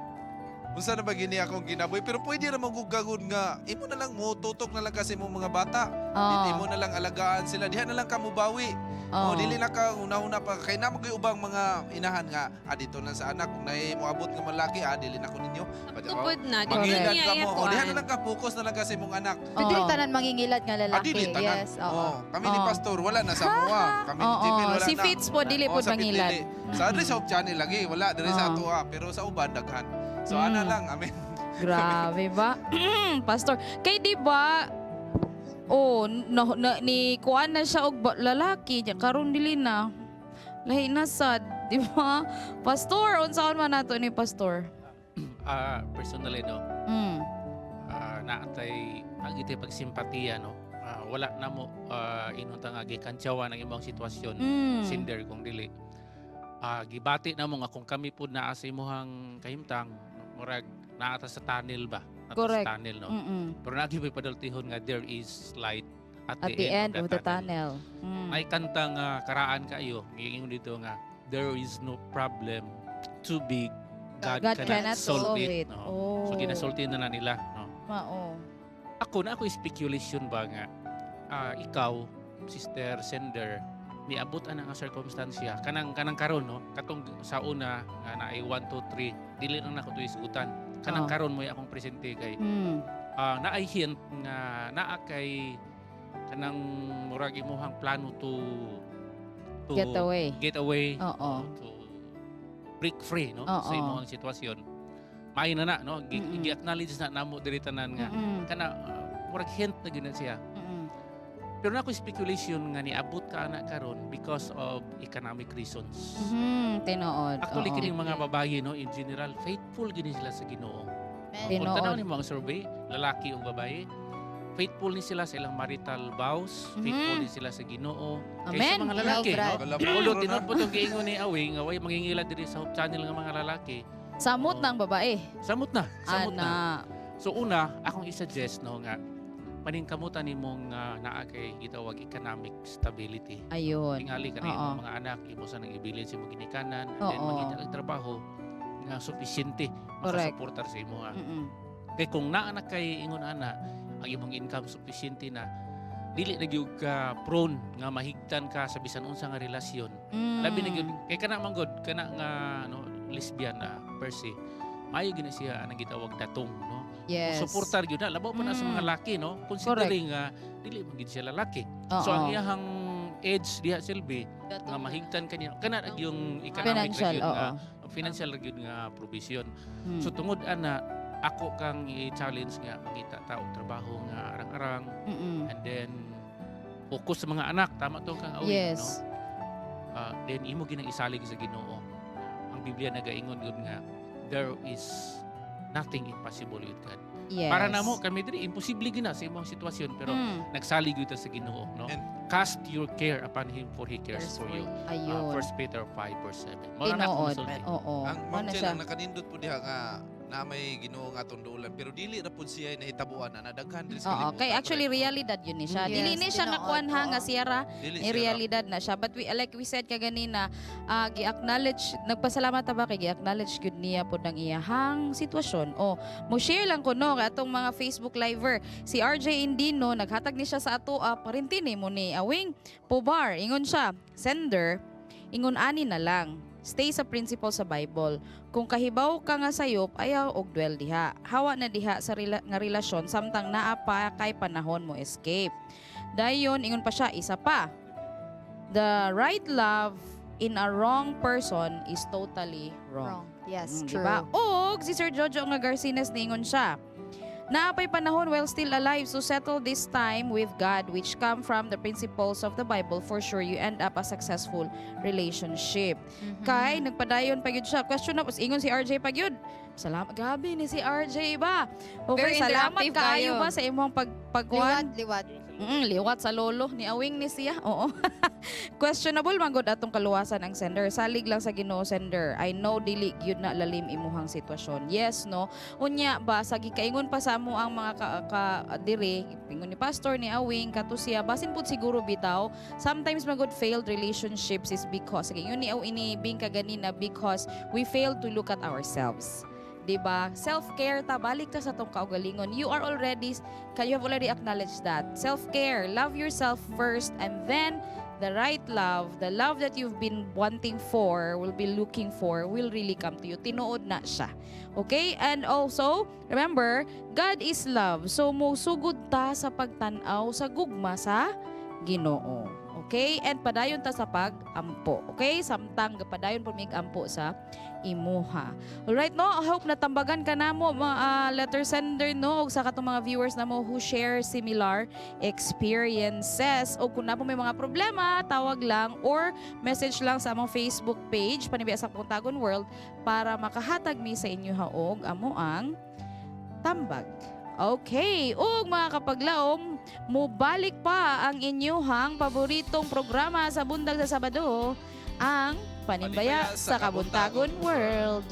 unsa na ba gini akong ginabuhi, pero pwede ra magugagod nga imo na lang mo tutok na lang kasi mo mga bata. Oo. Imo na lang alagaan sila, diha na lang ka mubawi. Oo. O dili na ka una-una pa kay na magyud ubang mga inahan nga dito lang sa anak kung naay moabot nga malaki, dili na ko ninyo. Tupod na, di Mangilad niya ka mo. O, diha iyakuan. na lang ka, focus na lang kasi mong anak. Pero dili tanan mangingilad nga Ah, lalaki. dili tanan. Yes, oo. Oh, kami ni Oo. Pastor wala na sa mua. Kami ni Oo. Jimmy wala Si na. Fitz po, dili Oo, po sa Fitz, mangilad. dili. Sa diri sa Hope Channel lagi, wala diri sa Oo. atoa, pero sa uban daghan. So ana lang, amen. Grabe ba? Pastor, kay di ba oh, no, na, ni kuan na siya og lalaki niya karon dili na. Lahi na sad, di ba? Pastor, unsaon man nato ni Pastor? Personally, no, naatay ang iti pagsimpatiya, no. Wala na mo inunta nga gikantsawa ng imong sitwasyon, sinder kung dili. Gibati na mo nga kung kami pud naa sa imuhang kahimtang, murag naa ta sa tunnel ba? Naa ta Correct. sa tunnel, no. Pero naa gyud padultihon nga there is light at At the end of the tunnel. May kanta nga karaan kayo, giingon dito nga there is no problem too big God, God cannot cannot solve solve it. it. No? Oh. So ginasulti na nila, no. Mao. Ako na ako speculation ba nga ikaw, Sister Sender, niabot ana nga sirkumstansya kanang kanang karon, no, katong sa una nga naay 1 2 3, dili lang nako to isgutan kanang karon mo akong presente kay naay hint nga naa kay kanang murag imuhang plano to Get away. Get away. Oo. To break free, no, sa imong sitwasyon. Maayo na na, no, gi-acknowledge na namo diri tanan nga kana murag hint na gyud na siya. Pero na ako speculation nga niabot ka ana karon because of economic reasons. Tinuod. Actually, kining mga babae, no, in general, faithful gini sila sa Ginoo. Kung tan-aw nimo ang survey, lalaki o babae, faithful ni sila sa ilang marital vows, faithful ni sila sa Ginoo. Kaysa Amen. mga lalaki, Love, no? Brad. Although tinuod po itong giingon ni Awing, nga way mangingilad diri sa Hope Channel nga mga lalaki. Samot ng babae. Samot na, samot na. Ana. So una, akong i-suggest, no, nga paningkamutan nimong naa kay gitawag economic stability. Ayun. Tingali ka na imong mga anak, imo sa nang ibilin sa imong ginikanan, and then mangita kag trabaho nga sufficiente makasuportar sa imo. Kay kung naa na kay ingon ana, ang imong income sufficiente na, dili na gyud ka prone nga mahigtan ka sa bisan unsa nga relasyon. Labi na gyud kay kana man gud kana nga no lesbian na per se. Maayo gyud na siya ang gitawag datong, no. Suportar gyud na labaw pa na sa mga laki, no, considering nga dili man gyud siya lalaki. So ang iyahang edge diha silbi nga mahigtan kaniya kana yung economic Financial, ra gyud nga financial ra gyud nga provision. So tungod ana ako kang i-challenge nga mangita ta og trabaho nga arang-arang and then focus sa mga anak, tama to kang awin, no. Then imo ginang isalig sa Ginoo. Ang Biblia nagaingon gyud nga there is nothing impossible with God. Para namo kami diri imposible gyud na sa imong sitwasyon, pero nagsalig gyud ta sa Ginoo, no. Cast your care upon him for he cares Cares for for you. you. Ayun. 1 Peter 5 verse 7. Mao na akong Tinuod. masulti. Oo. Ang Mao Ma'am na Chen, siya. ang nakanindot po diha nga na may Ginoo nga atong duolan, pero dili ra pud siya nahitabuan na daghan diri sa Oo, kalibutan. kay actually realidad yun ni siya. Yes, Dili ni siya nga tinuod, kuan ha nga siya ra, Dili ni siya ra. realidad na siya. But we like we said kaganina, gi-acknowledge, nagpasalamat ta ba kay gi-acknowledge gyud niya pod ang iyahang sitwasyon. O, mo share lang ko no kay atong mga Facebook liver. Si RJ Indino naghatag ni siya sa ato parintine mo ni Awing Pobar. Ingon siya, sender, ingon ani na lang. Stay sa principle sa Bible. Kung kahibaw ka nga sayop, ayaw og dwell diha. Hawa na diha sa nga relasyon samtang naa pa kay panahon mo escape. Dayon ingon pa siya, isa pa. The right love in a wrong person is totally wrong. Wrong. Yes, true. Diba? Og si Sir Jojo nga Garcines, ningon siya, "Naapay panahon while still alive, so settle this time with God, which come from the principles of the Bible. For sure, you end up a successful relationship." Kay nagpadayon pa gyud siya. Question na, ingon si RJ pa gyud. Salamat, grabe ni si RJ ba. Okay, Very salamat interactive kaayo kayo. ba sa imong pagkuan. Liwat, liwat. Liwat sa lolo ni awing ni siya. Oo. Questionable man gud atong kaluwasan ang sender. Salig lang sa Ginoo, sender. I know dili gyud na lalim imuhang sitwasyon. Yes, no. Unya ba sa gikaingon pa sa amo ang mga ka diri, ingon ni pastor ni awing kato siya, basin pud siguro bitaw. Sometimes man gud failed relationships is because sige yun ni aw ini bing kaganina, because we fail to look at ourselves. 'Di ba? Self-care ta, balik ta sa tong kaugalingon. You have already acknowledged that. Self-care, love yourself first and then the right love, the love that you've been wanting for, will be looking for, will really come to you. Tinuod na siya. Okay? And also, remember, God is love. So, mosugod ta sa pagtan-aw sa gugma sa Ginoo. Okay? And padayon ta sa pag-ampo. Okay? Samtang padayon po ampo sa imuha. Alright, no? I hope natambagan ka namo mga letter sender, no, ug sa katong mga viewers namo who share similar experiences. O kung naa po may mga problema, tawag lang or message lang sa among Facebook page, Panimbaya sa Kabuntagon World, para makahatag mi sa inyo og amo ang tambag. Okay, ug mga kapaglaom, mubalik pa ang inyuhang paboritong programa sa bundag sa Sabado, ang Panimbaya sa Kabuntagon World.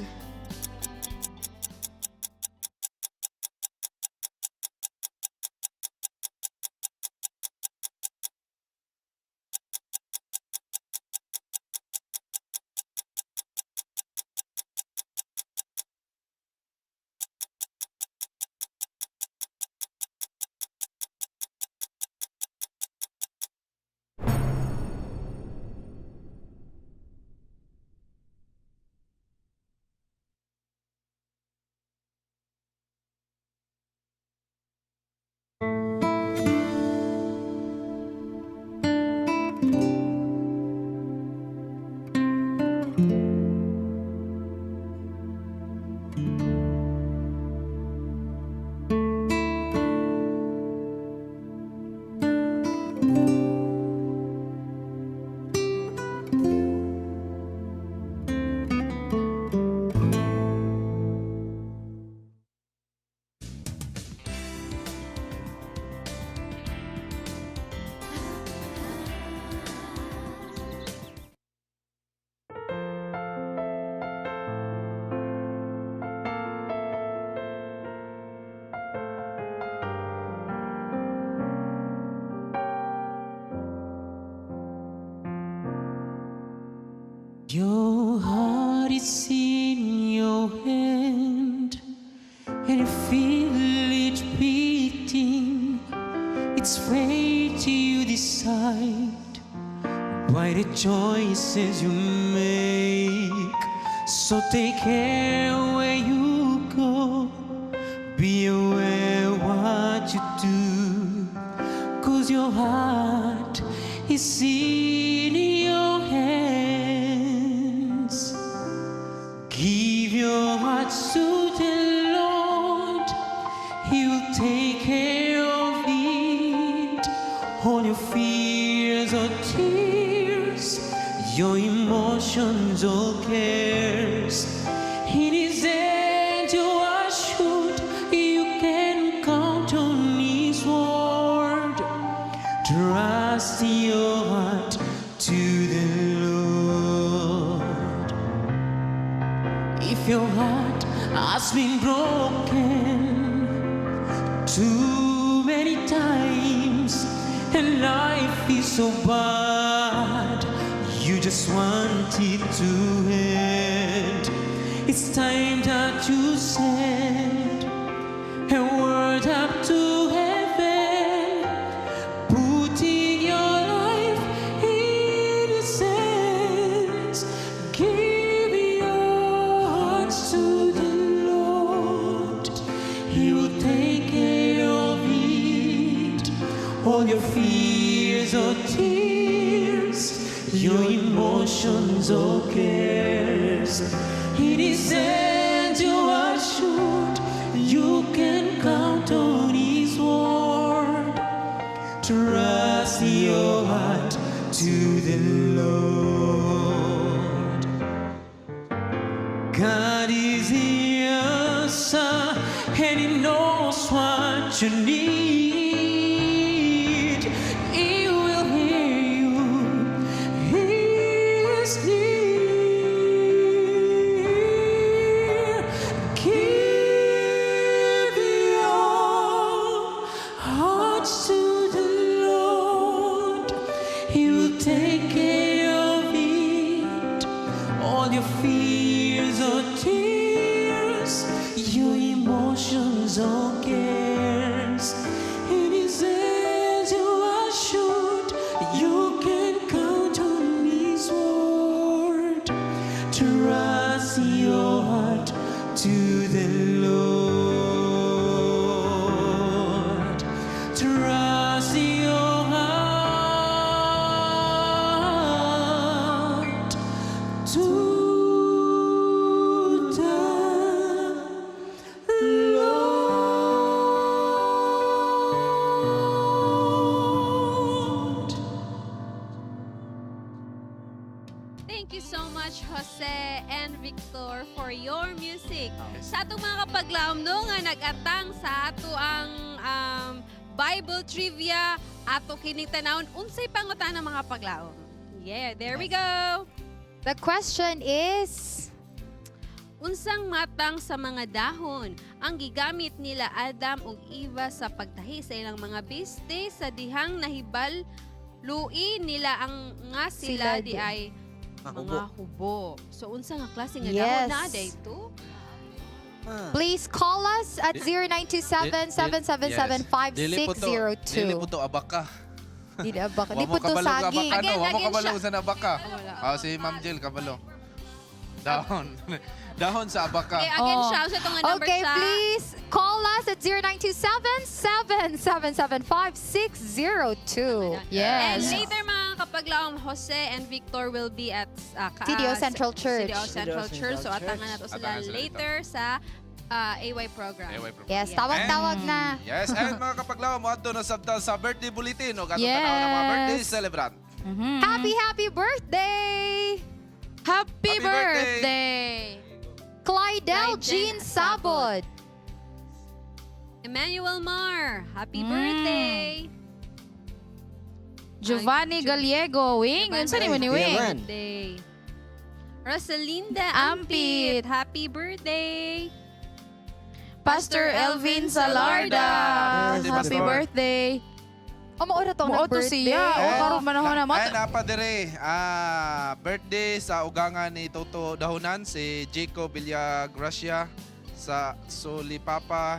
Your heart is in your hand, and you feel it beating. It's fate you decide by the choices you make. So take care where you go, be aware what you do, 'cause your heart is in your hands. Give your heart to the Lord, He will take care of it. All your fears or tears, your emotions or cares. In His hand you are assured, you can count on His word. Trust your heart to the Lord. If your heart has been broken too many times and life is so bad, you just want it to end. It's time that you send a word up to heaven, putting your life in His hands. Give your fears or tears, your emotions or cares. In His hands you are assured, you can count on His word. Trust your heart to the Lord. God is the answer, and He knows what you need. He will hear you. He is near. Give your hearts to the Lord. He will take care of it. All your fears or tears, your emotions or cares. In His hands you are assured, you can count on His word. Trust your heart to the Lord. Trust your heart to the Lord. Thank you so much, Jose and Victor, for your music. Sa atong mga kapaglaom no, nga nag-atang sa ato ang Bible trivia, ato kining tanawon, unsay pangutana, mga paglaom. Yeah, there we go. The question is, Unsang matang sa mga dahon ang gigamit nila Adam ug Eva sa pagtahi sa ilang mga biste sa dihang nahibal lui nila ang nga sila, Sila di di ay Mahubo. mga hubo. So unsa nga klase nga dahon na dayto? Please call us at 0927-777-5602. Dili po to abaka. Dili abaka. Wa Di mo po to kabalo sa saging. abaka, no? Wa mo Again, kabalo siya. sa abaka. Ah, si Ma'am Jill kabalo. Dahon. Dahon sa abaka. Okay, again siya. Unsa itong nga number Okay, siya? please call us at 0927-777-5602. And Yes. later, mga kapaglaom, Jose and Victor will be at CDO Central Church. CDO Central CDO Church. So Central atangan nato sila Atangan sila later sa AY program. AY program. Yes, tawag-tawag na. Yes, and mga kapaglaom, moadto na sabta sa birthday bulletin o atong tanaw ng mga birthday celebrant. Happy, happy birthday! Happy Happy birthday! birthday! Clydel Jean Sabod. Emmanuel Mar, happy birthday! Giovanni Gallego, Wing. Unsa ni mo ni Wing? Birthday. Rosalinda Ampit, happy birthday! Pastor Elvin Salarda. Birthday, Happy Pastor. birthday. O, maura tong Mao to nag-birthday. siya. O, karon manahon na. Ay, napa dire. Ah, birthday sa ugangan ni Toto Dahunan, si Jacob Villagracia sa Solipapa,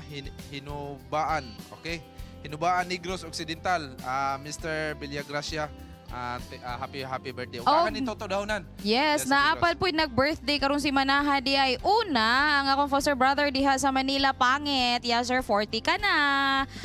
Hinubaan. Okay? Hinubaan, Negros Occidental. Ah, Mr. Villagracia, happy happy birthday. Ugangan Oh. ni Toto Dahunan. Yes, Yes, naapal po'y nag-birthday karon si Manaha di ay. Una, ang akong foster brother diha sa Manila, pangit. Yes sir, 40 ka na.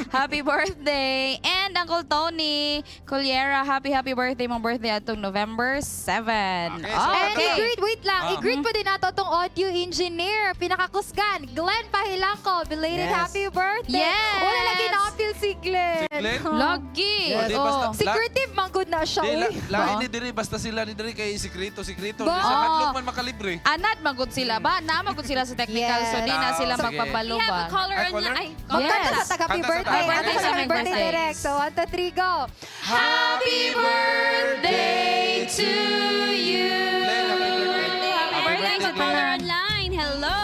Happy birthday. And Uncle Tony Culiera, happy happy birthday, mong birthday atong November 7. Okay, so And Okay. i-greet, wait lang, i-greet pa din nato tong audio engineer, pinakakusgan, Glenn Pahilangko, belated happy birthday. Yes! Wala lagi na-appeal si Glenn. Si Glenn? Lagi. Oh, di, basta- Oh. Secretive man good na siya. Di, uy. lahi ni diri, basta sila ni diri kay sikreto, sikreto. Ba? Di sa hadlok man makalibre. Anad magud sila ba? Na magud sila sa technical, so di na sila Sige. magpabalo We have ba? a caller Ay, on caller? Ay, Magkanta Yes. sa tag happy Kanta sa birthday. tag. Kanta sa happy Happy birthday birthday. direct. So, 1, 2, 3, go. Happy birthday to you. Glenn, happy birthday. Happy birthday sa caller online. Hello!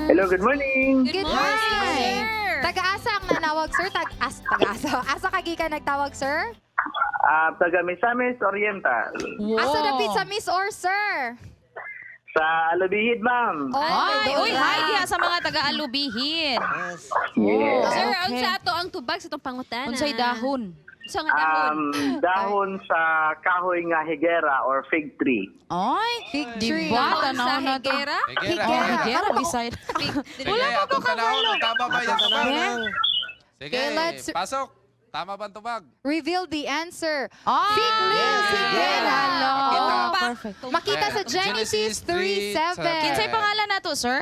Hello, good morning. Good Good morning, morning. sir. Taga-asa ang nanawag, sir? Taga-asa. Asa ka gikan nagtawag, sir? Ah, taga Misamis Oriental. Asa dapit sa Miss or sir? Sa Alubihid, ma'am. Oh, Ay, uy, doon hi na. diha sa mga taga-Alubihid. Yes. Yes. Sir, Okay. unsa ato ang tubag sa itong pangutana? Unsay dahon? Unsa nga dahon? Dahon sa kahoy nga higera or fig tree. Ay, Fig di tree. ba? Dahon Tanaw sa na to. higera? Higera, Oh, higera. higera, beside. Sige, atong tanawon, tama ba yung tubag? Eh? Sige, Okay, pasok. Tama ba ang tubag? Reveal the answer. Ah! Fig leaves, higera. Hello. Makita. Perfect. Makita sa Genesis 3:7. Kinsay pangalan nato, sir?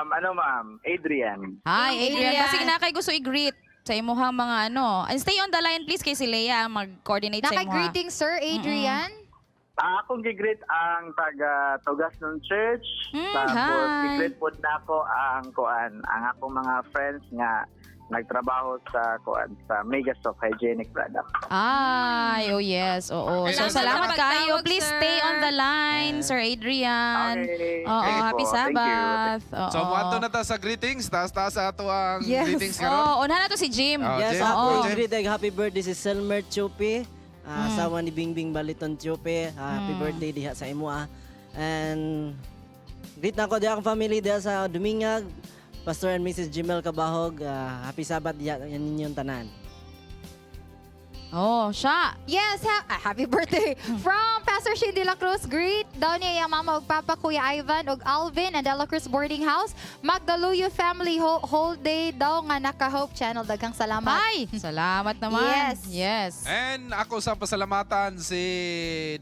Ano ma'am? Adrian. Hi, Adrian. Basig na kay gusto i-greet sa imuhang mga ano. And stay on the line please kay si Leia ang mag-coordinate sa imuha. Naka-greeting, Sir Adrian. Ah, akong gigreet ang taga Tugas ng Church. Tapos hi. gigreet pod nako ang kuan, ang akong mga friends nga nagtrabaho sa kuan sa Megasoft Hygienic Product. Ay, oh yes, oo. Okay. So, Salamat salamat sa kayo. pagtawag, Please sir. stay on the line, Sir Adrian. Okay. Oo, Sige happy po. Thank you. Sabbath. Oo. So, muadto na ta sa greetings. Taas-taas sa ato ang greetings karon. Oo, unahan na to si Jim. Oh, Yes, Jim. ako Go, Jim. greet happy birthday si Selmer Chupi. Asawa ni Bingbing Baliton Chupi. Happy birthday diha sa imo ah. And greet na ko diha akong family diha sa Dumingag. Pastor and Mrs. Jimel Kabahog. Happy Sabbath diha ninyong tanan. Oh, siya. Yes, happy birthday from Pastor Shane De La Cruz. Greet daw niya iyang mama ug papa, Kuya Ivan ug Alvin and De La Cruz Boarding House. Magdaluyo family whole day daw nga naka-Hope Channel. Daghang salamat. Ay, salamat naman. Yes. Yes. And ako sa pasalamatan si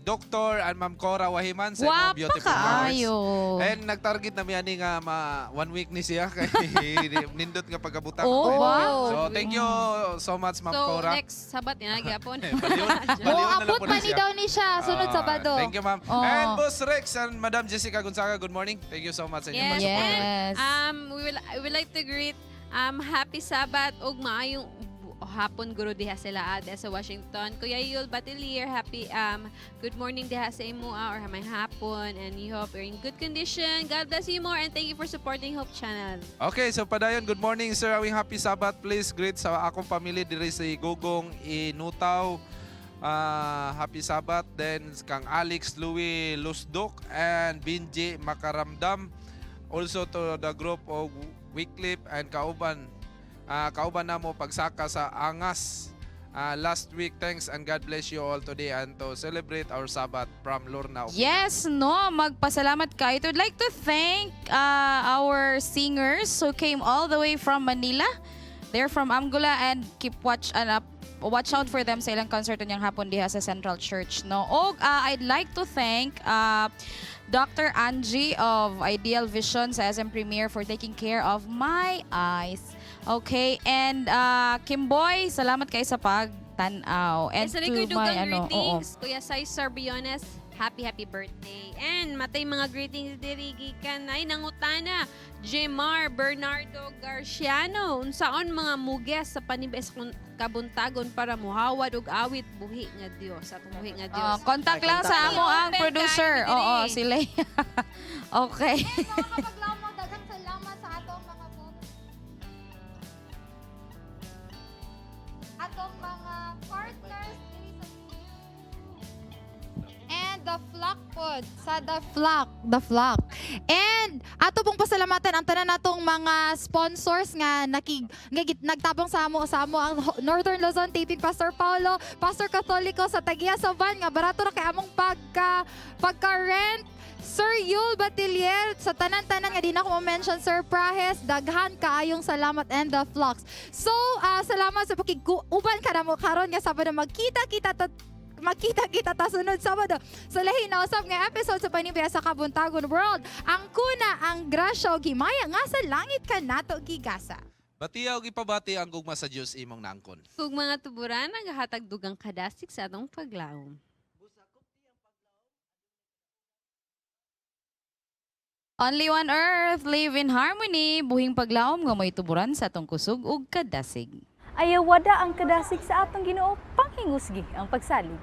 Dr. and Ma'am Cora Wahiman sa imong Gwapa beautiful flowers. kaayo. And nagtarget na mi ani nga ma one week ni siya kay nindot nga pagkabutang. Oh, wow. So thank you so much, Ma'am So, Cora. next Sabat na gyapon. Baliw na lang Moabot po pa na ni siya. daw ni siya sunod Ah, Sabado. Thank you, ma'am. Oh. And Boss Rex and Madam Jessica Gonzaga, good morning. Thank you so much sa inyong Yes. pag-support. And, we will I would like to greet happy Sabbath ug maayong hapon guro diha sila diha sa Washington. Kuya Yul Batilier, happy good morning diha sa imo or may hapon, and you hope you're in good condition. God bless you more and thank you for supporting Hope Channel. Okay, so padayon, good morning, sir. Awing happy Sabbath. Please greet sa akong pamilya diri si Gugong Inutaw. Happy Sabbath. Then kang Alex Louis Lusdok and Binji Makaramdam. Also to the group of Wycliffe and kauban. Kauban namo pagsaka sa Angas. Last week, thanks and God bless you all today and to celebrate our Sabbath from Lorna. Opina. Yes, no, magpasalamat kayo. Would like to thank our singers who came all the way from Manila. They're from Angola and keep watch and up watch out for them sa ilang concert unyang hapon diha sa Central Church, no. Og I'd like to thank Dr. Angie of Ideal Vision sa SM Premier for taking care of my eyes. Okay, and Kimboy, salamat kay sa pagtan-aw. And Yes, to record my dugang ano, oo. greetings, Kuya Cesar Biones, happy happy birthday. And matay mga greetings diri gikan ay nangutana Jemar Bernardo Garciano, unsaon mga muges sa Panimbaya sa Kabuntagon para muhawad og awit buhi nga Dios, atong buhi nga Dios. Contact lang sa amo ang Open producer. kayo Oo, diri. si Leia. Okay. Daghang salamat sa atong mga atong mga partners diri sa and the Flock pod sa The Flock, The Flock. And ato pong pasalamatan ang tanan natong mga sponsors nga nakig nga nagtabang sa amo ang Northern Luzon Taping, Pastor Paulo, Pastor Catolico sa Tagia Saban nga barato ra kay among pagka rent. Sir Yul Batilier, sa tanan-tanan nga di na ko mention, Sir Prahes, daghan kaayong salamat and the Flocks. So, salamat sa pakig-uban ka mo karon nga Sabado, magkita-kita ta sunod Sabado sa lahi na usab nga episode sa Panimbaya sa Kabuntagon World. Ang kuna ang grasya ug himaya nga sa langit kanato gigasa. Batiya og ipabati ang gugma sa Dios imong naangkon. Kug mga tuburan nagahatag dugang kadasig sa atong paglaom. Only one earth, live in harmony, buhing paglaom nga may tuburan sa atong kusog ug kadasig. Ayaw wada ang kadasig sa atong Ginoo, panghingusgi ang pagsalig.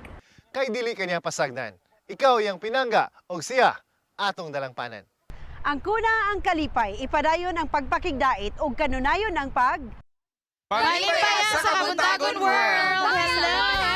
Kay dili kaniya pasagdan. Ikaw iyang pinangga og siya atong dalangpanan. Ang kuna ang kalipay, ipadayon ang pagpakigdait ug kanunayon ang pag Panimbaya sa Kabuntagon World! Hello!